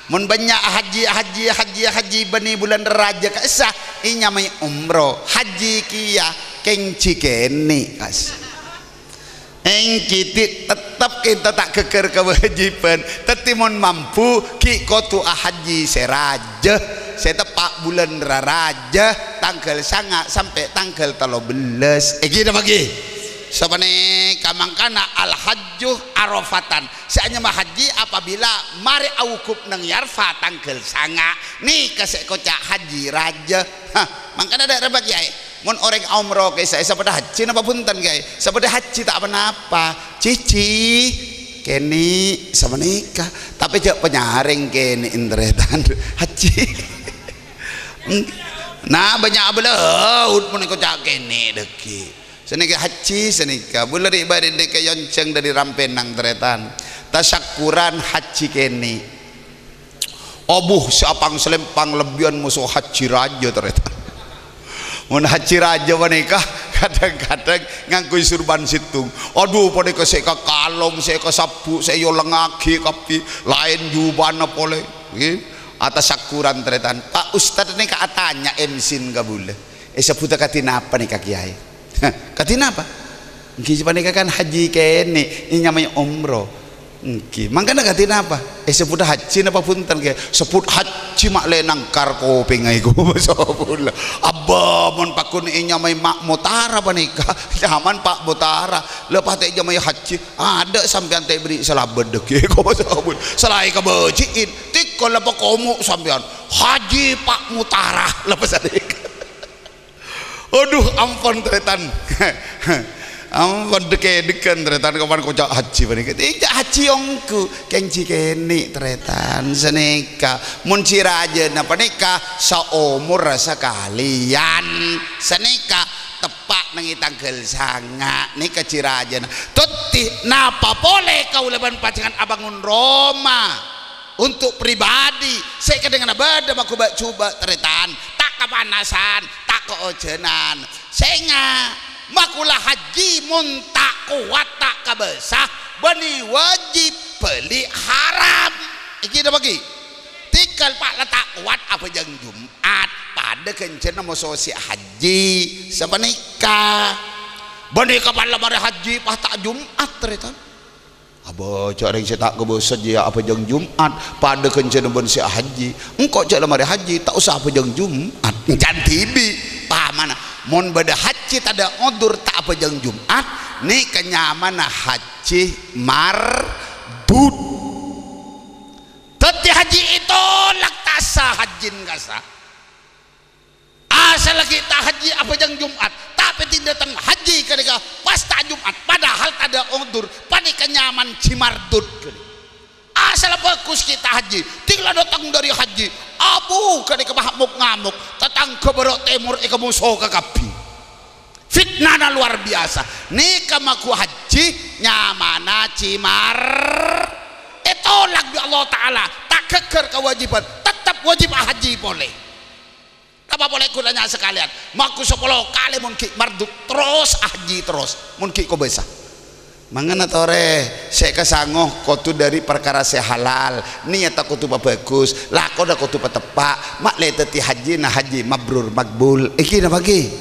Mon bânnya' hajji, hajji, hajji, hajji bânnè bulân rajâ ka'issa, ènyamaè umroh. Hajji kèya kèng jhi kènè', ka'issa. Ènggi, ti-, tettep kènto ta' ghâggâr kawâjibhân. Dhâddhi mon mampu, ghi' kodhu ahajji sè rajâ, sè teppa' bulân rarajâ, tangghâl sanga' sampè' tangghâl tolobellâs. Ènggi napa ghi? Sapanèka mangkana al-hajju arafatan. Sè anyama hajji apabila marè awukup neng è Arafah tangghâl sanga'. Nèka sè èkoca' hajji rajâ. Hah, mangkana dâ' rèpa kèyaè. Mon orèng umroh ka'issa, èsapodhâ hajji napa bhunten, kèyaè? Sapodhâ hajji ta' pa-napa. Jhijhi, kènè', sapanèka. Tapè jhâ' panyarèng kènè', tarètan. Hajji. Nah, bânnya' abâlâ, ut, mon èkoca' kènè' dhâggi'. Sanèka hajji, sanèka. Bulâ rè'-bâri' nèka èyonjhâng dâri rampènan, tarètan. Tasyakkuran hajji kènè'. Abu, sè apang-salèmpang lebbiyân moso hajji rajâ, tarètan. Mon hajji rajâ panèka kadhâng-kadhâng ngangghuy surban sèttong. Adhu, panèka sè èkakalong, sè èkasabbhu', sè èyolèngngaghi kabbhi, laèn jubâna polè. Ngghi. Atasyakkuran, tarètan. Pak Ustad nèka atanya M C-na ka bulâ. Èsebbhudhâ kadhi napa nèka, Kèyaè? Kadhi napa? Ènggi, sapanèka kan hajji kènè', ènyamaè umroh. Ènggi, mangkana kadhi napa? Èsebbhudhâ hajji napa bhunten, Kèyaè? Sebbhut hajji ma' lè nangkar kopèngnga èko, masa bulâ. Abbâ, mon pagghun ènyamaè Ma' Motara panèka, nyaman Pa' Motara. La patè ènyamaè hajji, adâ' sampèyan ta' èberri' salabât dhâggi', èko, masa bulâ. Salaè kabâji'in, tèkol apa komo' sampèyan. Hajji Pa' Motara, la pasanèka. Adhu, ampon, tarètan. Ampon, dhek-kadhekan, tarètan, kapan koca' hajji panèka. Iyâ, hajji ongghu, kèng jhi kènè', tarètan, sanèka. Mon jhi rajâna panèka, saomor sakalèyan. Sanèka, teppa' neng è tangghâl sanga', nèka jhi rajâna. Dhâddhi, napa polè kaulâ bân panjhennengngan abângon roma? Untuk pribadi, sè kadhingana bâdâ maghubâ'-jhubâ', tarètan, ta' kapanasan, ta' kaojhânan. Sènga', makola hajji mon ta' kowat, ta' kabâsa, bânnè wajib bâli haram. Ènggi napa ghi? Tèkol, Pa', la ta' kowat abhâjâng Jum'at, padâ ghânjhârânna moso sè hajji. Sapanèka. Bânnè kapan la marè hajji, pas ta' Jum'at, tarètan. Abâ, jhâ' rèng sè ta' kabâsa jiyâ abhâjâng Jum'at, padâ ghânjhârânna bân sè ahajji. Engko' jhâ' la marè hajji, ta' osa abhâjâng Jum'at. Ènggi dhibi', pahamanna. Mon bâdâ hajji tadâ' odur ta' abhâjâng Jum'at, nèka nyamana hajji mardud. Dhâddhi hajji ètolak, ta' sah hajjin kassa'. Asalla ghi' ta' hajji abhâjâng Jum'at, tapè dhing dâteng hajji ghânèka pas ta' Jum'at, padahal tadâ' odur, panèka nyamana jhi mardud ghânèka. Asalla bhâghus ghi' ta' hajji, dhing la dâteng dâri hajji, abu ghânèka mahamok-ngamok, tatangghâ bârâ' tèmor èkamoso kakabbhi. Fitnana lowar biyasa. Nèka magu hajji nyamana jhi mar-, ètolak bi' Allah Ta'ala, ta' ghâggâr kawâjibhân, tettep wâjib ahajji polè. Napa polè ghulâ nya' sakalèyan? Magu sapolo kalè mon ghi' mardud terros ahajji terros, mon ghi' kobâsa. Mangkana torè sè kasango kodhu dhâri parkara sè halal, niyatta kodhu pabhâghus, lakona kodhu pateppa', ma' lè dhâddhi hajjina hajji mabrur makbul. Ènggi napa ghi?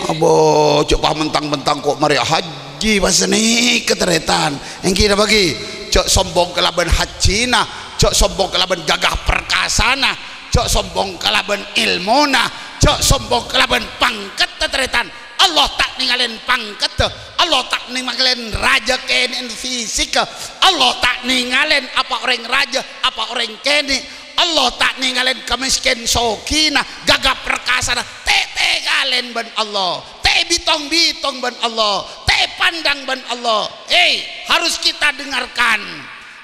Abo, jhâ' pas mentang-mentang ko' marè hajji, pas nèka tarètan. Ènggi napa ghi? Jhâ' sombong kalabân hajjina, jhâ' sombong kalabân ghâghâ parkasana, jhâ' sombong kalabân èlmona, jhâ' sombong kalabân pangketta tarètan. Allah ta' nèngalè pangketta, Allah ta' nèngalè rajâ kènè'en fisikka, Allah ta' nèngalè apa orèng rajâ, apa orèng kènè', Allah ta' nèngalè kamèskèn sogina, ghâghâ parkasana, ta'-èngalè bân Allah, ta' èbitong-bitong bân Allah, ta' èpandang bân Allah. Hei, harus kita dengarkan.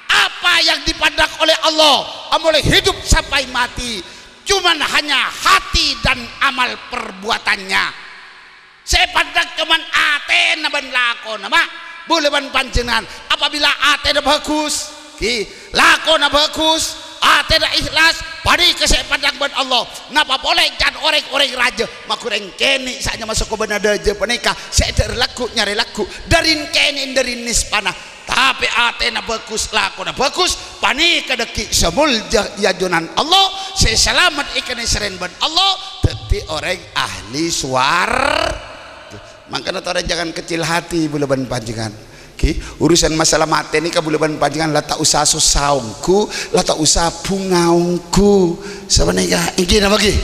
Apa yang dipandang oleh Allah, mulai hidup sampai mati, cuman hanya hati dan amal perbuatannya. Sè èpandang cuman atèna bân lakona, ma', bulâ bân panjhennengan. Apabila atèna bhâghus, ghi, lakona bhâghus, atèna ikhlas, panèka sè èpandang bân Allah. Napa polè can orèng-orèng rajâ, maghun rèng kènè' sè anyama soko bân adhâjâ panèka, sè dhâr lagghu' nyarè lagghu', dhâri kènè' dhâri nispana. Tapè atèna bhâghus, lakona bhâghus, panèka dhâggi' sè molja è ajunan Allah, sè salamet èkanèserrèn bân Allah, dhâddhi orèng ahli suwar-, Mangkana torè jangan kecil hati, bulâ bân panjhennengan. Ghi, urusan masalah matè nèka bulâ bân panjhennengan la ta' osa sossa ongghu, la ta' osa bhunga ongghu. Sapanèka, ènggi napa ghi?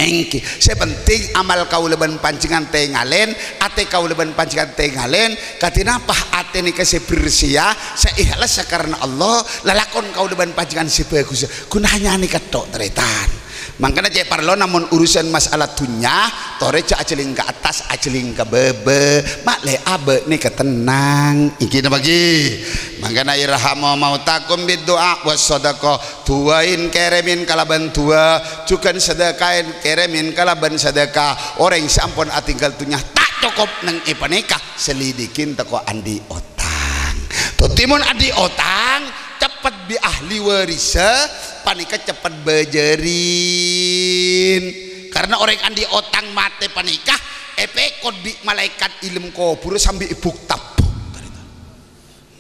Ènggi. Sè penting amal kaulâ bân panjhennengan tèngalè, atè kaulâ bân panjhennengan tèngalè, kadhi napa atè nèka sè bersèa, sè ikhlas karana Allah, lalakon kaulâ bân panjhennengan sè bhâghus. Ghun hanya nèka tok, tarètan. Mangkana cè' parlo, namon urusan masalah dhunnya, torè jhâ' ajhâling ka attas, ajhâling ka bâbâ, ma' lè abâ' nèka tennang. Ènggi napa ghi? Mangkana irhamu mautakum bid du'a was sadaqah. Du'ain, kèrèmè kalabân du'a, jhughân sadhâkaè, kèrèmè kalabân sadhâka. Orèng sè ampon atinggal dhunnya ta' cokop neng è panèka, selidikin tako' andi' otang. Dhâddhi mon andi' otang, ceppet bi' ahli warissa, panèka ceppet bâjârin. Karana orèng andi' otang matè panèka èpèkot bi' malaèkat è dâlem kobhurrâ sambi èbuk-tabbuk.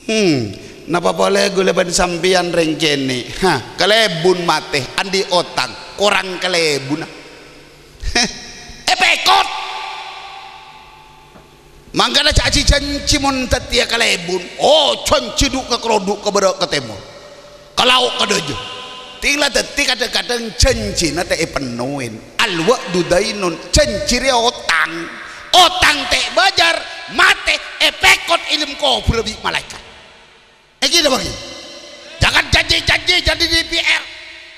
Hmm, napa polè ghulâ bân sampèyan rèng kènè'? Ha, kalèbun matè, andi' otang, korang kalèbunna. Heh, èpèkot. Mangkana jhâ' ajhi-jhânjhi mon dhâddhiyâ kalèbun. Oh, jhânjhi dhu' ka krodhu', ka bârâ' ka tèmor, ka lao' ka dâjâ. Tèng la dhâddhi kadhâng-kadhâng jhânjhina ta' èpennowè. Al-wa'du dainun, jhânjhi rèya otang. Otang ta' èbâjâr, matè èpèkot è dâlem kobhurrâ bi' malaèkat. Ènggi napa ghi? Jangan janji-janji jadi D P R.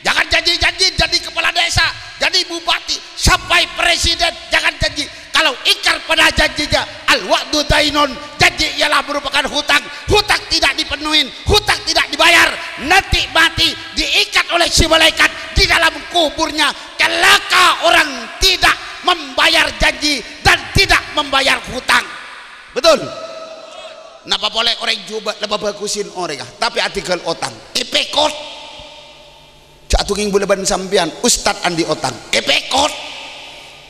Jangan janji-janji jadi kepala desa, jadi bupati, sampai presiden. Jangan janji. Kalau ingkar pada janjinya, al-wa'du dainun, janji ialah merupakan hutang. Hutang tidak dipenuhin, hutang tidak dibayar, nanti mati diikat oleh si malaikat di dalam kuburnya. Celaka orang tidak membayar janji dan tidak membayar hutang. Betul? Napa polè orèng jhubâ' la pabhâghusin orèngnga, tapè adhingghâl otang, èpèkot. Jhâ' adhungngèng bulâ bân sampèyan, ustad andi' otang, èpèkot.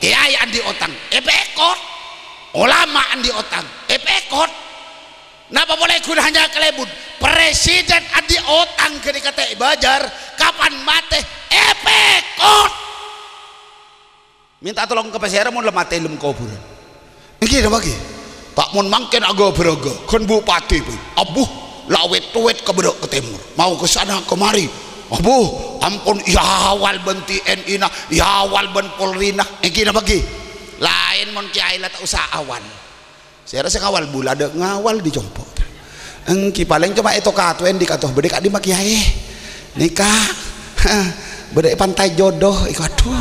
Kèyaè andi' otang, èpèkot. Olama andi' otang, èpèkot. Napa polè ghun hanya kalèbun? Presiden andi' otang ghânèka ta' èbâjâr, kapan matè, èpèkot. Mènta tolong ka pasèra mon la matè è dâlem kobhurân? Ènggi napa ghi? Ta' mon mangkèn agâ-bârâgâ, ghân bupati, bhâi. Abbhu, la wèt-towèt ka bârâ' ka tèmor. Mau ka sana ka mari. Abbhu, ampon èawal bân T N I-na, èawal bân Polri-na. Ènggi napa ghi? Laèn mon kèyaè la ta' osa awal. Sèra sè ngawal bulâ, dâ' ngawal dâri compo'. Ènggi palèng coma èto-katoè andi' kato, bâdâ è ka'dimma kèyaè? Nèka. Bâdâ è Pantai Jodoh. Iku, adhu.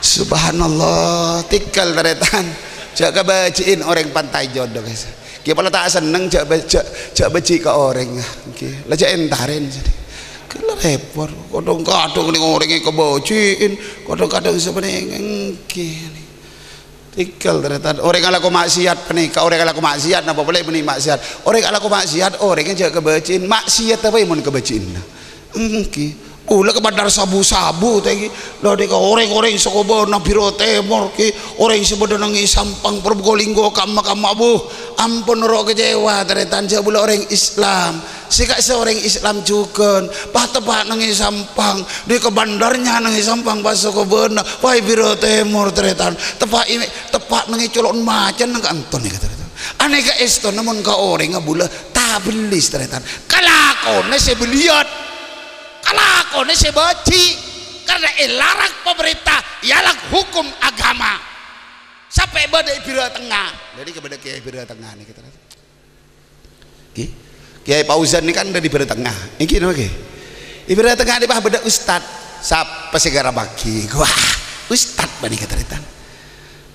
Subhanallah. Tèngghâl tarètan. Jhâ' kabâji'in orèng Pantai Jodoh, guys. Kèya pola ta' senneng jhâ' bâ-, jhâ', jhâ' bâji' ka orèng. Ènggi. La jhâ' èntarè. Kèya la rèpot. Kadhâng-kadhâng nèng orèng èkabâji'in. Kadhâng-kadhâng sapanèka. Ènggi. Tèngghâl tarètan. Orèng alako ma'siyat panèka, orèng alako ma'siyat, napa polè bânnè ma'siyat? Orèng alako ma'siyat, orèngnga jhâ' kabâji'in. Ma'siyat apa mon kabâji'inna? Ènggi. Kaulâ kabâdâr sabu-sabu, tè, ghi. Lha, nèka orèng-orèng sè kobâna Biro Tèmor, ghi. Orèng sè bâdâ neng è Sampang, Probolinggo, kamma-kamma, bu. Ampon ro' kecewa, tarètan, jhâ' bulâ orèng Islam. Sè ka'issa' orèng Islam jhughân. Pas teppa' neng è Sampang. Nèka bândarnya neng è Sampang, pas sè kobâna. Wah, è Biro Tèmor, tarètan. Teppa' è, teppa' neng è colo'na macan neng ka'anto nèka, tarètan. Anèka èstona mon ka orèngnga bulâ tabellis, tarètan. Kalakona sè belliyân. Kalakona sè bâji', karna èlarang pamarènta, èlarang hukum agama. Sampè' bâdâ è Biro Tengnga. Dhâddhi kabâdâ kèyaè Biro Tengnga nèka, tarètan. Ghi? Kèyaè Fauzan nèka kan dhâri Biro Tengnga. Ènggi napa, ghi? È Biro Tengnga nèka pas bâdâ ustad. Sapa sè ngaramaghi? Wah, ustad panèka, tarètan.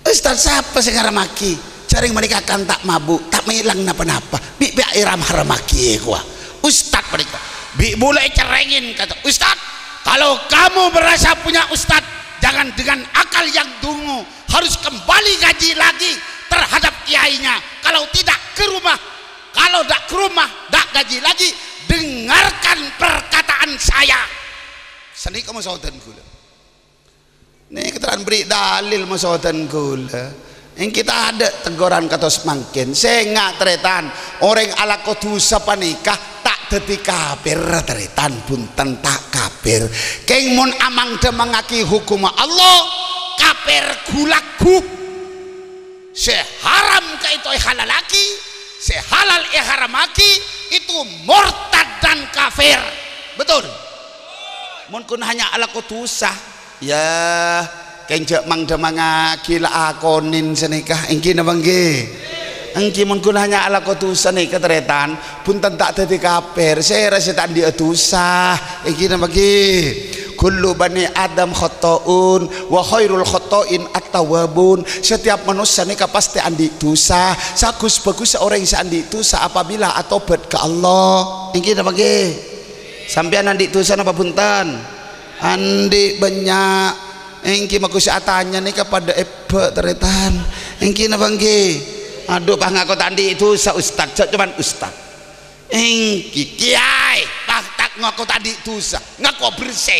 Ustad sapa sè ngaramaghi? Jhâreng panèka kan ta' mabu', ta' mèlang napa-napa. Bi' pèya' èram-haramaghi, kowa. Ustad panèka. Bi' bulâ ècerrèngè, kata, "Ustad, kalau kamu merasa punya ustad, jangan dengan akal yang dungu, harus kembali ngaji lagi terhadap kiainya. Kalau tidak, ke rumah. Kalau tidak ke rumah, tidak ngaji lagi. Dengarkan perkataan saya." Sanèka masodan kaulâ. Nèka terro bâri' dalil masodan kaulâ. Ènggi tadâ' tegghuran kados mangkèn. Sènga', tarètan, orèng alako dhusa panèka ta' dhâddhi kafir, tarètan, bhunten, ta' kafir. Kèng mon amang-dhâmangngaghi hokomma Allah, kafir ghu-lagghu. Sè haram ka'ènto èhalalaghi, sè halal èharamaghi, itu murtad dan kafir. Betul? Mon ghun hanya alako dhusa, ya, kèng jhâ' mang-dhâmangngaghi, la akonèn sanèka, ènggi napa ènggi? Ènggi, mon ghun hanya alako dhusa nèka, tarètan, bhunten ta' dhâddhi kafir, sèra sè ta' andi'â dhusa, ènggi napa ènggi? "Kullu bani Adam khatta'un, wa khairul khatta'in at-tawwabun." Setiap manossa nèka pastè andi' dhusa. Saghus-bhâghussa orèng sè andi' dhusa apabila atobhât ka Allah. Ènggi napa ènggi? Sampèyan andi' dhusa napa bhunten? Andi' bânnya'. Ènggi maghun sè atanya nèka padâ èbâ', tarètan. Ènggi napa ènggi? Adhu, pas ngako ta' andi' dhusa, Ustad. Jhâ' coma Ustad. Ènggi, kèyaè, pas ta' ngako ta' andi' dhusa, ngako bersè.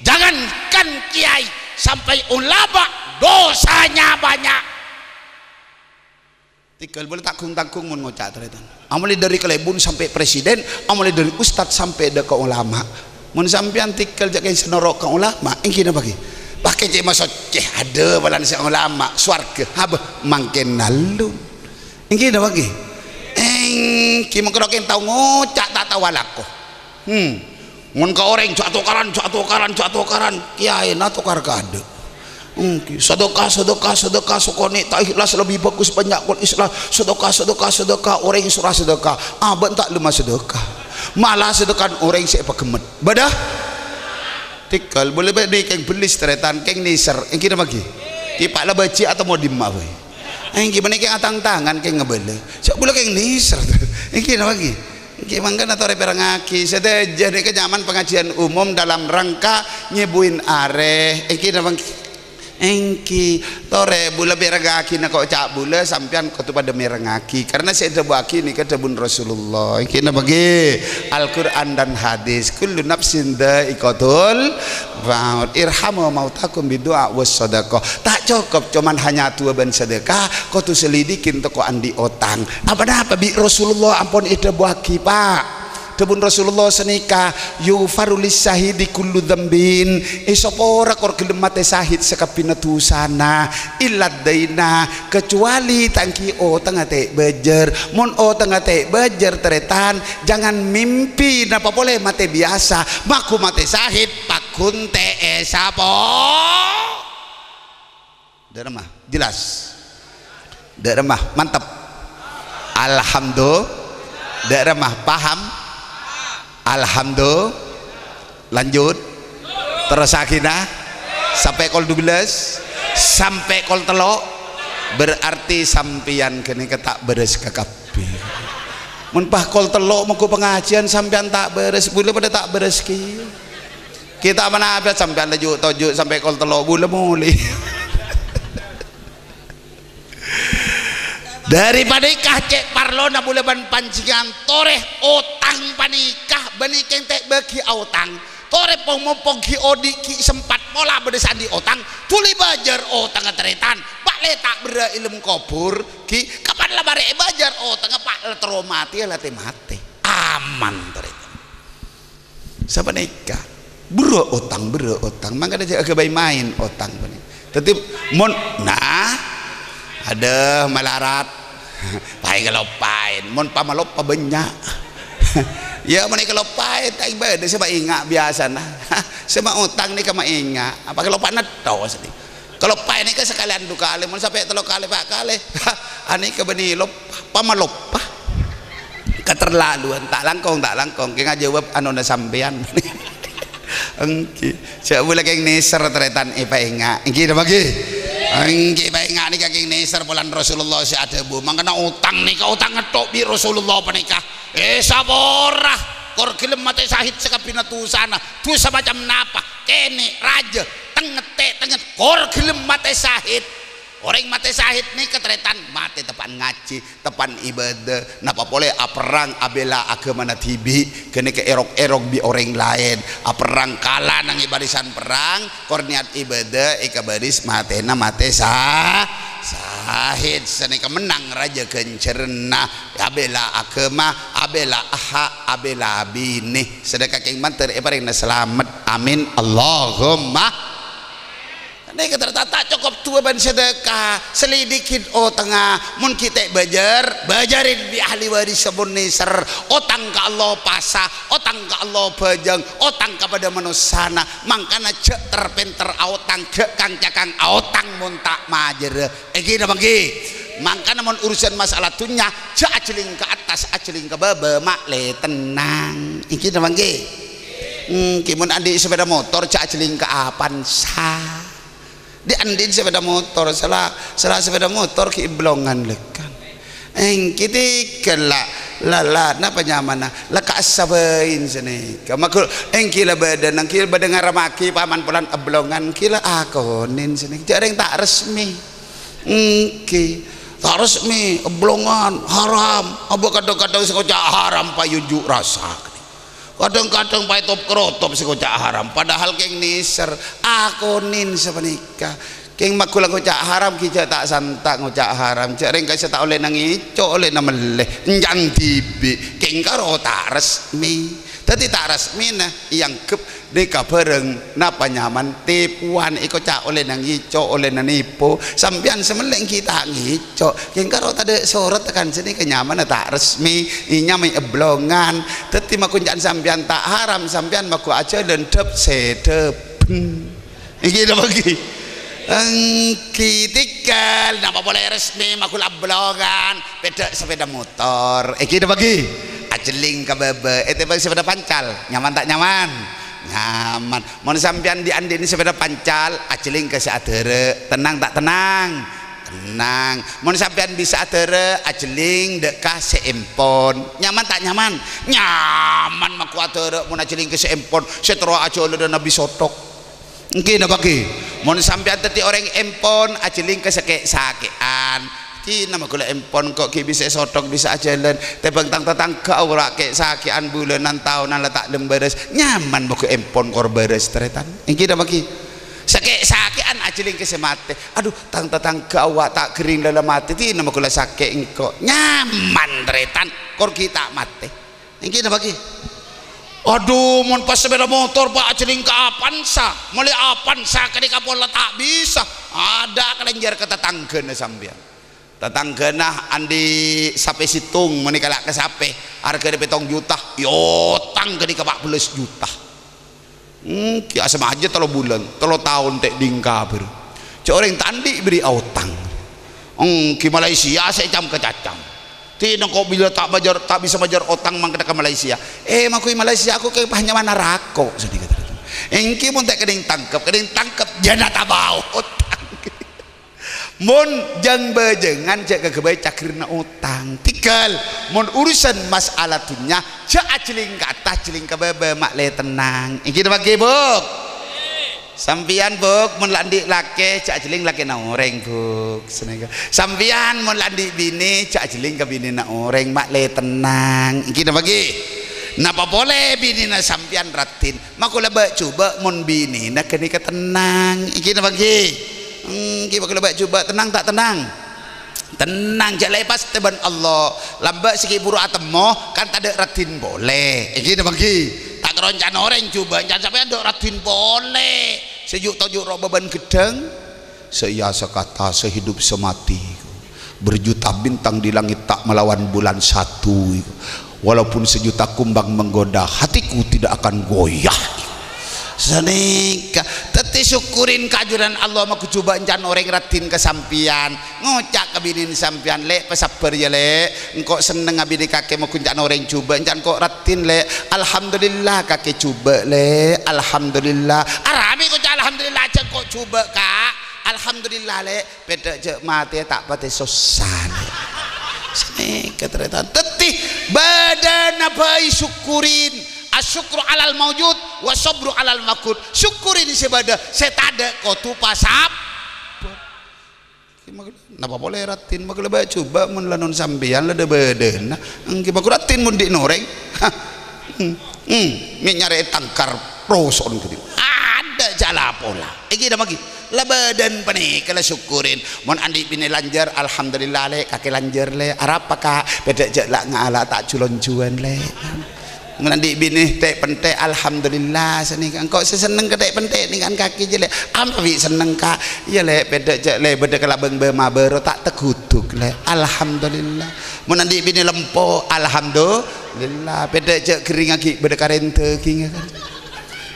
Jangankan kiai, sampai ulama dosanya banyak. Tèghâl bulâ ta' ghung-tangghung mon ngoca', tarètan. Amolè dhâri kalèbun sampè' presiden, amolè dhâri ustad sampè' dâ' ka ulama. Mon sampèyan tèghâl jhâ' kèng sè noro' ka ulama, ènggi napa ghi? Pas kèng cè' masoccè, adâ, palan sè ulama, sowarghâ, abâ, mangkèn nalun. Ènggi napa ènggi? Ènggi, mangkana kèng tao ngoca', ta' tao alako. Hmm. Mon ka orèng, "Jhâ' tokaran, jhâ' tokaran, jhâ' tokaran." Kèyaèna tokar kaadâ'. Ènggi, "Sedekah, sedekah, sedekah, sakonè' ta' ikhlas lebbi bhâghus bânnya' kol ikhlas. Sedekah, sedekah, sedekah, orèng sè ora sedekah. Abâ' ta' lèma sedekah. Mala sedekah orèng sè èpaghemmet." Bâdâ? Tèghâl, bulâ bâdâ kèng bellis tarètan, kèng nèser. Ènggi napa ènggi? Kèng pa' la bâji' atau mau dimma bhâi? Ènggi, mènè kèng atang-tangan kèng ngabâlâ. Jhâ' bulâ kèng nèser. Ènggi napa ènggi? Ènggi mangkana torè pèrengngaghi. Sadhâjâ nèka nyaman pangajiân umum dalam rangka nyèbuin arè. Ènggi napa ènggi? Ènggi, torè bulâ pèrengngaghi nèka oca' bulâ, sampèyan kodhu padâ mèrengngaghi. Karna sè èdhâbuwâghi nèka dhâbuna Rasulullah. Ènggi napa ènggi? Al-Qur'an dan hadis. "Kullu nafsin dha'iqatul maut. Irhamu mautakum bidu'a was sadaqah." Ta' cokop coma hanya adu'a bân sedekah, kodhu selidiki toko andi' otang. Apa-napa bi' Rasulullah ampon èdhâbuwâghi, Pa'? Dhâbuna Rasulullah sanèka, "Yughfaru lis-syahidi kullu dzambin." Èsapora kor ghellem matè sahid sakabbhiyânna dhusana, "Illa daina," kecuali ta' ènggi otangnga ta' èbâjâr. Mon otangnga ta' èbâjâr, tarètan, jangan mimpi napa polè matè biyasa, magu matè sahid, paggun ta' èsapo. Dâ' remma, jelas? Dâ' remma, mantep. Alhamdulillah. Dâ' remma, paham? Alhamdulillah. Lanjut. Terrosaghina. Sampè' kol dubellâs. Sampè' kol tello'. Berarti sampèyan ghânèka ta' bârâs kakabbhi. Mon pas kol tello' mongghu pangajiân sampèyan ta' bârâs, bulâ padâ ta' bârâs kèya. Kita manapa sampèyan laju toju' sampè' kol tello' bulâ molè. Dâri panèka cè' parlona bulâ bân panjhennengngan torè otang panèka, bânnè kèng ta' èbâghi aotang. Torè pong-mompong ghi' odi' ghi' sempat pola bâdâ sè andi' otang, dhuli bâjâr otangnga tarètan. Pa' lè ta' berrâ' è lem kobhur, ghi' kapan la marè èbâjâr otangnga pa' la terro matè, la tè-matè. Aman tarètan. Sapanèka. Berrâ' otang, berrâ' otang. Mangkana jhâ' aghâbây maèn otang panèka. Dhâddhi mon, nah, adâ malarat. Paè kaloppaèn, mon pamaloppa bânnya'. Ya, mon èkaloppaè, ta' bâdâ sè maènga' biyasana. Sè maotang nèka maènga', apa kaloppa netto sè. Kaloppaè nèka sakalèyan du kalè, mon sampè' tello kalè, pa' kalè. Anèka bânnè loppa, pamaloppa. Katerlaluan, ta' langkong, ta' langkong. Kèng ajâwâb anona sampèyan. Èngghi. Jhâ' bulâ kèng nèser tarètan èpaènga'. Èngghi napa èngghi? Èngghi, paènga' nèka kèng nèser polana Rasulullah sè adhâbu, "Mangkana otang nèka otang ngetto' bi' Rasulullah panèka. Eh, sapora, kor ghellem matè sahid sakabbhiyânna dusana. Dusa macam napa? Kènè', rajâ, tengnget, tè-, tengnget, kor ghellem matè sahid." Orèng matè sahid nèka tarètan matè teppa'an ngajhi, teppa'an ibâdâ, napa polè aperrang abhilâ aghâmana dhibi', ghânèka èrok-èrok bi' orèng laèn, aperrang kala nangèng barisan perrang, kor niyat ibâdâ, èkabâris matèna matè sa-, sahid, sanèka mennang rajâ ghânjhârânna, abhilâ aghâma, abhilâ aha', abhilâ binè, sanèka kèng mandhâr èparèngana salamet. Amin, Allahumma. Nèka tarètan ta' cokop du'a bân sedekah, selidiki otangnga. Mon ghi' ta' bâjâr, bâjârin bi' ahli waris sabbhân nèser. Otang ka Allah pasa, otang ka Allah bhâjâng, otang ka padâ manossana. Mangkana jhâ' ter-pènter aotang, jhâ' kang-cakang aotang mon ta' majârâ. Èngghi napa èngghi? Mangkana mon urusan masalah dhunnya, jhâ' ajhâling ka attas, ajhâling ka bâbâ, ma' lè tennang. Èngghi napa èngghi? Èngghi mon andi' sepeda motor, jhâ' ajhâling ka Avanza. Dhi' andhi'en sepeda motor, sala, sala sepeda motor ghi' eblongan lekkan. Èngghi tèghâl la, la, la, napa nyamana? La ka'essa bhâi sanèka. Maghul, èngghi la bâdâ, èngghi la bâdâ ngarammaghi paman polana eblongan, èngghi la akonèn sanèka. Jhâ' rèng ta' resmi. Èngghi. Ta' resmi, eblongan, haram. Apa kadhâng-kadhâng sè ngoca' haram payu unjuk rasa. Kadhâng-kadhâng paètop kerotop sè ngoca' haram, padahal kèng nèser, akonèn sapanèka. Kèng maghul ngoca' haram, ghi' jhâ' ta' santa' ngoca' haram. Jhâ' rèng ka'issa' ta' ollè nangèco', ollè namellè. Ènjhâng dhibi', kèng karo ta' resmi. Dhâddhi ta' resmina èangghep nèka bhârâng napa nyaman tipuwan, èkoca' ollè nangèco', ollè nanèpo. Sampèyan sè mellè èngghi ta' ngèco'. Kèng karo tadâ' sorat kan sènèka nyamana ta' resmi, nyamaè eblongan. Dhâddhi maghun ca'na sampèyan ta' haram, sampèyan maghun ajhâlân dhâp-sèdhâbhân. Èngghi napa èngghi? Èngghi tèghâl, napa polè resmi maghun eblongan, pèdhâ' sepeda motor. Èngghi napa èngghi? Ajhâling ka bâbâ, ètèmbhâng sepeda pancal. Nyaman ta' nyaman? Nyaman. Mon sampèyan dhi'-andhi'na sepeda pancal, ajhâling ka sè adhârâ'. Tennang ta' tennang? Tennang. Mon sampèyan bisa adhârâ', ajhâling dâ' ka sè empon. Nyaman ta' nyaman? Nyaman, maghun adhârâ' mon ajhâling ka sè empon, sè terro ajhâlâna bi' sothok. Èngghi napa èngghi? Mon sampèyan dhâddhi orèng empon, ajhâling ka sè kè'-sakè'an. Dinah maghun la empon kok ghi' bisa èsothok, bisa ajhâlân. Tèmbhâng tang-tatangghâ awwâ' kè'-sakè'an bulânan taonan la ta' lem bârâs. Nyaman maghun empon kor bârâs, tarètan. Èngghi napa èngghi? Sè kè'-sakè'an ajhâling ka sè matè. Adhu, tang-tatangghâ awwâ' ta' ghâring la la matè. Dinah maghun la sakè' engko'. Nyaman, tarètan. Kor ghi' ta' matè. Èngghi napa èngghi? Adhu, mon pas sepeda motor, Pak, ajhâling ka Avanza. Molaè Avanza ka'dinto pon la ta' bisa. Adâ' kalènjhâr ka tatangghâna sampèyan. Tatangghâna andi' sapè sèttong, mènèka la' ka sapè. Arghâna pèttong juta. Èotang ka'dinto pa' bellâs juta. Hmm, kèya sè majâ tello bulân, tello taon tè' dhingka bhâr. Jhâ' orèng ta' andi' bherri' aotang. Hmm, ghi' Malaysia sè ècam-kacacam. Dinah ko' bilâ ta' majâr, ta' bisa majâr otang mangkèn ka Malaysia. Eh, maghun Malaysia ko' kèng pas nyamana rako', sanèka. Èngghi mon ta' kèdhing tangkep, kèdhing tangkep, jhâ' na tabâo otang. Mon jâng-bâjângan jhâ' kaghâbây cagherrâ otang. Tèghâl, mon urusan masalah dhunnya, jhâ' ajhâling ka attas, ajhâling ka bâbâ, ma' lè tennang. Èngghi napa èngghi, Bu'? Sampèyan, Bu', mon la andi' lakè, jhâ' ajhâling lakèna orèng, Bu'. Sanèka. Sampèyan, mon la andi' binè, jhâ' ajhâling ka binèna orèng, ma' lè tennang. Èngghi napa èngghi? Napa polè binèna sampèyan raddhin? Makola bâ'-jhubâ' mon binèna ghânèka tennang. Ènggi napa ènggi? Ènggi makola bâ'-jhubâ' tennang ta' tennang? Tennang, jhâ' lèpastè bân Allah. Lambâ' sè ghi' buru atemmo, kan tadâ' raddhin polè. Ènggi napa ènggi? Ta' kèra èncana orèng jhubâ', èncana sampèyan tadâ' raddhin polè. Sè ju'-toju' rowa bâbân ghâddhâng. Saya sekata, sehidup semati. Berjuta bintang di langit tak melawan bulan satu. Walaupun sejuta kumbang menggoda, hatiku tidak akan goyah. Sanèka, dhâddhi syukurin kaajunan Allah, makola jhubâ' èncana orèng raddhin ka sampèyan. Ngoca' ka binèna sampèyan, "Lè', pasabbhâr yâ, Lè'. Engko' sennengnga binè kakè makola èncana orèng jhubâ', èncana engko' raddhin, Lè'." "Alhamdulillah, kakè jhubâ', Lè'. Alhamdulillah." Arapa ngoca' "Alhamdulillah, jhâ' engko' jhubâ', Ka'." "Alhamdulillah, Lè'. Bâdâ jhâ' matè ta' patè sossa, Lè'." Sanèka tarètan. Dhâddhi, bâdâna bhâi syukurin. Asyukru alal maujud, wa sabru alal mafqud. Syukurin sè bâdâ, sè tadâ' kodhu pasabbhâr. Napa polè raddhin, makola bâ'-jhubâ' mon la non sampèyan la dâ-bâdâna. Ènggi makola raddhin mon dhi' orèng. Hah. Hmm. Hmm. Mè' nyarè tangkar roson ghâdhi. Adâ' jhâ' la pola. Ènggi napa ènggi? La bâdân panèka la syukurin. Mon andi' binè lanjhâr, "Alhamdulillah, Lè', kakè lanjhâr, Lè'." "Arapa, Ka'?" "Bâdâ jhâ' la ngala' ta' ju-lonjuwân, Lè'." Mon andi' binè tè'-pentè', "Alhamdulillah, sanèka engko' sè senneng ka tè'-pentè' nèngghâ'ân kakè jiyâ, Lè'." "Apa bi' senneng, Ka'?" "Iyâ, Lè', bâdâ jhâ', Lè', bâdâ kalabâng bâ' mabâro ta' taguduk, Lè'." "Alhamdulillah." Mon andi' binè lempo, "Alhamdulillah, bâdâ jhâ' ghâring aghi' bâdâ karèn dhâgingnga, kan."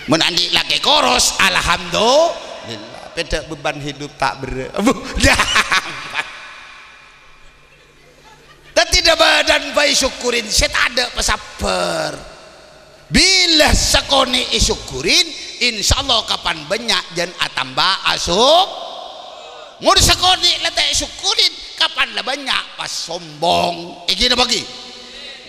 Mon andi' lakè koros, "Alhamdulillah, bâdâ beban hidup ta' berrâ'." Abu, Dhâddhi dâ-bâdân bhâi syukurin, sè tadâ' pasabbhâr. Bilâ sakonè' èsyukurin, insyaallah kapan bânnya' jân atamba asuk. Mon sakonè' la ta' èsyukurin, kapan la bânnya' pas sombong. Ènggi napa ènggi?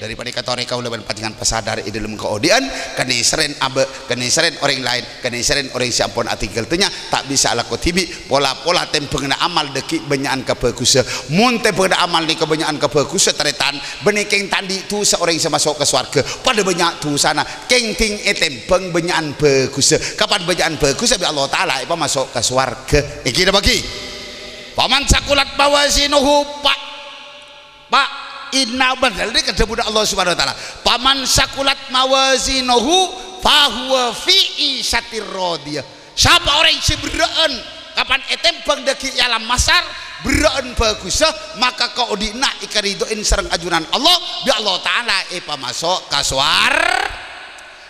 Dâri panèka torè kaulâ bân panjhennengngan pasadar è dâlem kaodi'ân, kanèserrèn abâ', kanèserrèn orèng laèn, kanèserrèn orèng sè ampon atèngghâl dhunnya, ta' bisa alako dhibi', pola-pola tèmbhânganna amal dhâggi' bânnya'an kabhâghusâ. Mon tèmbhânganna amal nèka bânnya'an kabhâghusâ, tarètan, bânnè kèng ta' andi' dhusa orèng sè maso' ka sowarghâ. Padâ bânnya' dhusana, kèng dhing ètèmbhâng bânnya'an bhâghusâ. Kapan bânnya'an bhâghusâ, bi' Allah Ta'ala èpamaso' ka sowarghâ. Ènggi napa ènggi? Faman saqulat mawazinuhu, Pak. Pak, inna, padahal nèka dhâbuna Allah Subhanahu wa Ta'ala, "Faman saqulat mawazinuhu fahuwa fi isyatir radiyah." Sapa orèng sè berrâ'ân, kapan ètèmbhâng dhâggi' è alam mahsyar, berrâ'ân bhâghusâ, maka kaodi'na èkaridhoin sareng ajunan Allah, bi' Allah Ta'ala èpamaso' ka sowar-,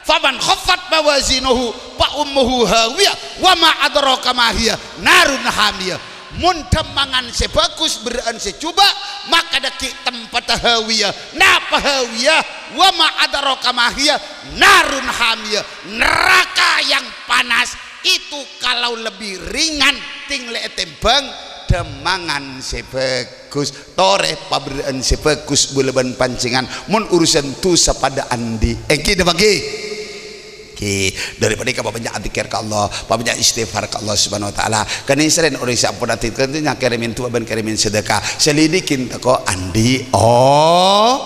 "Faman khaffat mawazinuhu fa ummuhu hawiyah, wa ma adraka ma hiyah, narun hamiyah." Mon dhâmmangan sè bhâghus, berrâ'ân sè jhubâ', maka dhâggi' tempatta hawiyah. Napa hawiyah? "Wa ma adraka ma hiyah, narun hamiyah." Neraka yang panas itu kalau lebih ringan, dhing lè ètèmbhâng dhâmmangan sè bhâghus. Torè paberrâ'ân sè bhâghus bulâ bân panjhennengngan, mon urusan dhusa padâ andi'. Ènggi napa ènggi? Ènggi. Dâri panèka pabânnya' adzikir ka Allah, pabânnya' istighfar ka Allah Subhanahu wa Ta'ala. Kanèserrèn orèng sè ampon adzikir, kèrimèn du'a bân kèrimèn sedekah. Selidikin tako' andi' o-,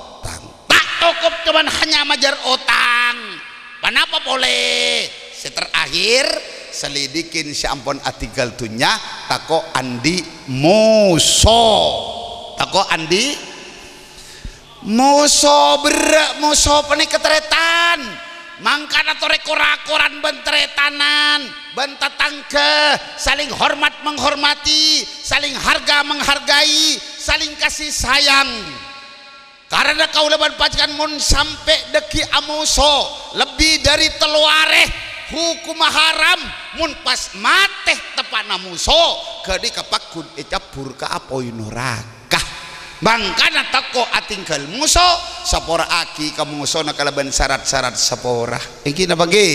otang. Ta' tokop cuman hanya majâr otang. Ponapa polè? Sè terakhir, selidikin sè ampon atèngghâl dhunnya, tako' andi' moso. Tako' andi' moso, berrâ' moso panèka tarètan. Mangkana torè kor-akoran bân tarètanan, bân tatangghâ, saling hormat menghormati, saling harga menghargai, saling kasih sayang. Karana kaulâ bân panjhennengngan mon sampè' dhâggi' amoso lebbi dâri tello arè, hokomma haram, mon pas matè teppa'na moso, ghânèka pagghun ècabbhur ka apoy noraka. Mangkana tako' atèngghâl moso, sapora'aghi ka mosona kalabân sarat-sarat sapora. Ènggi napa ènggi?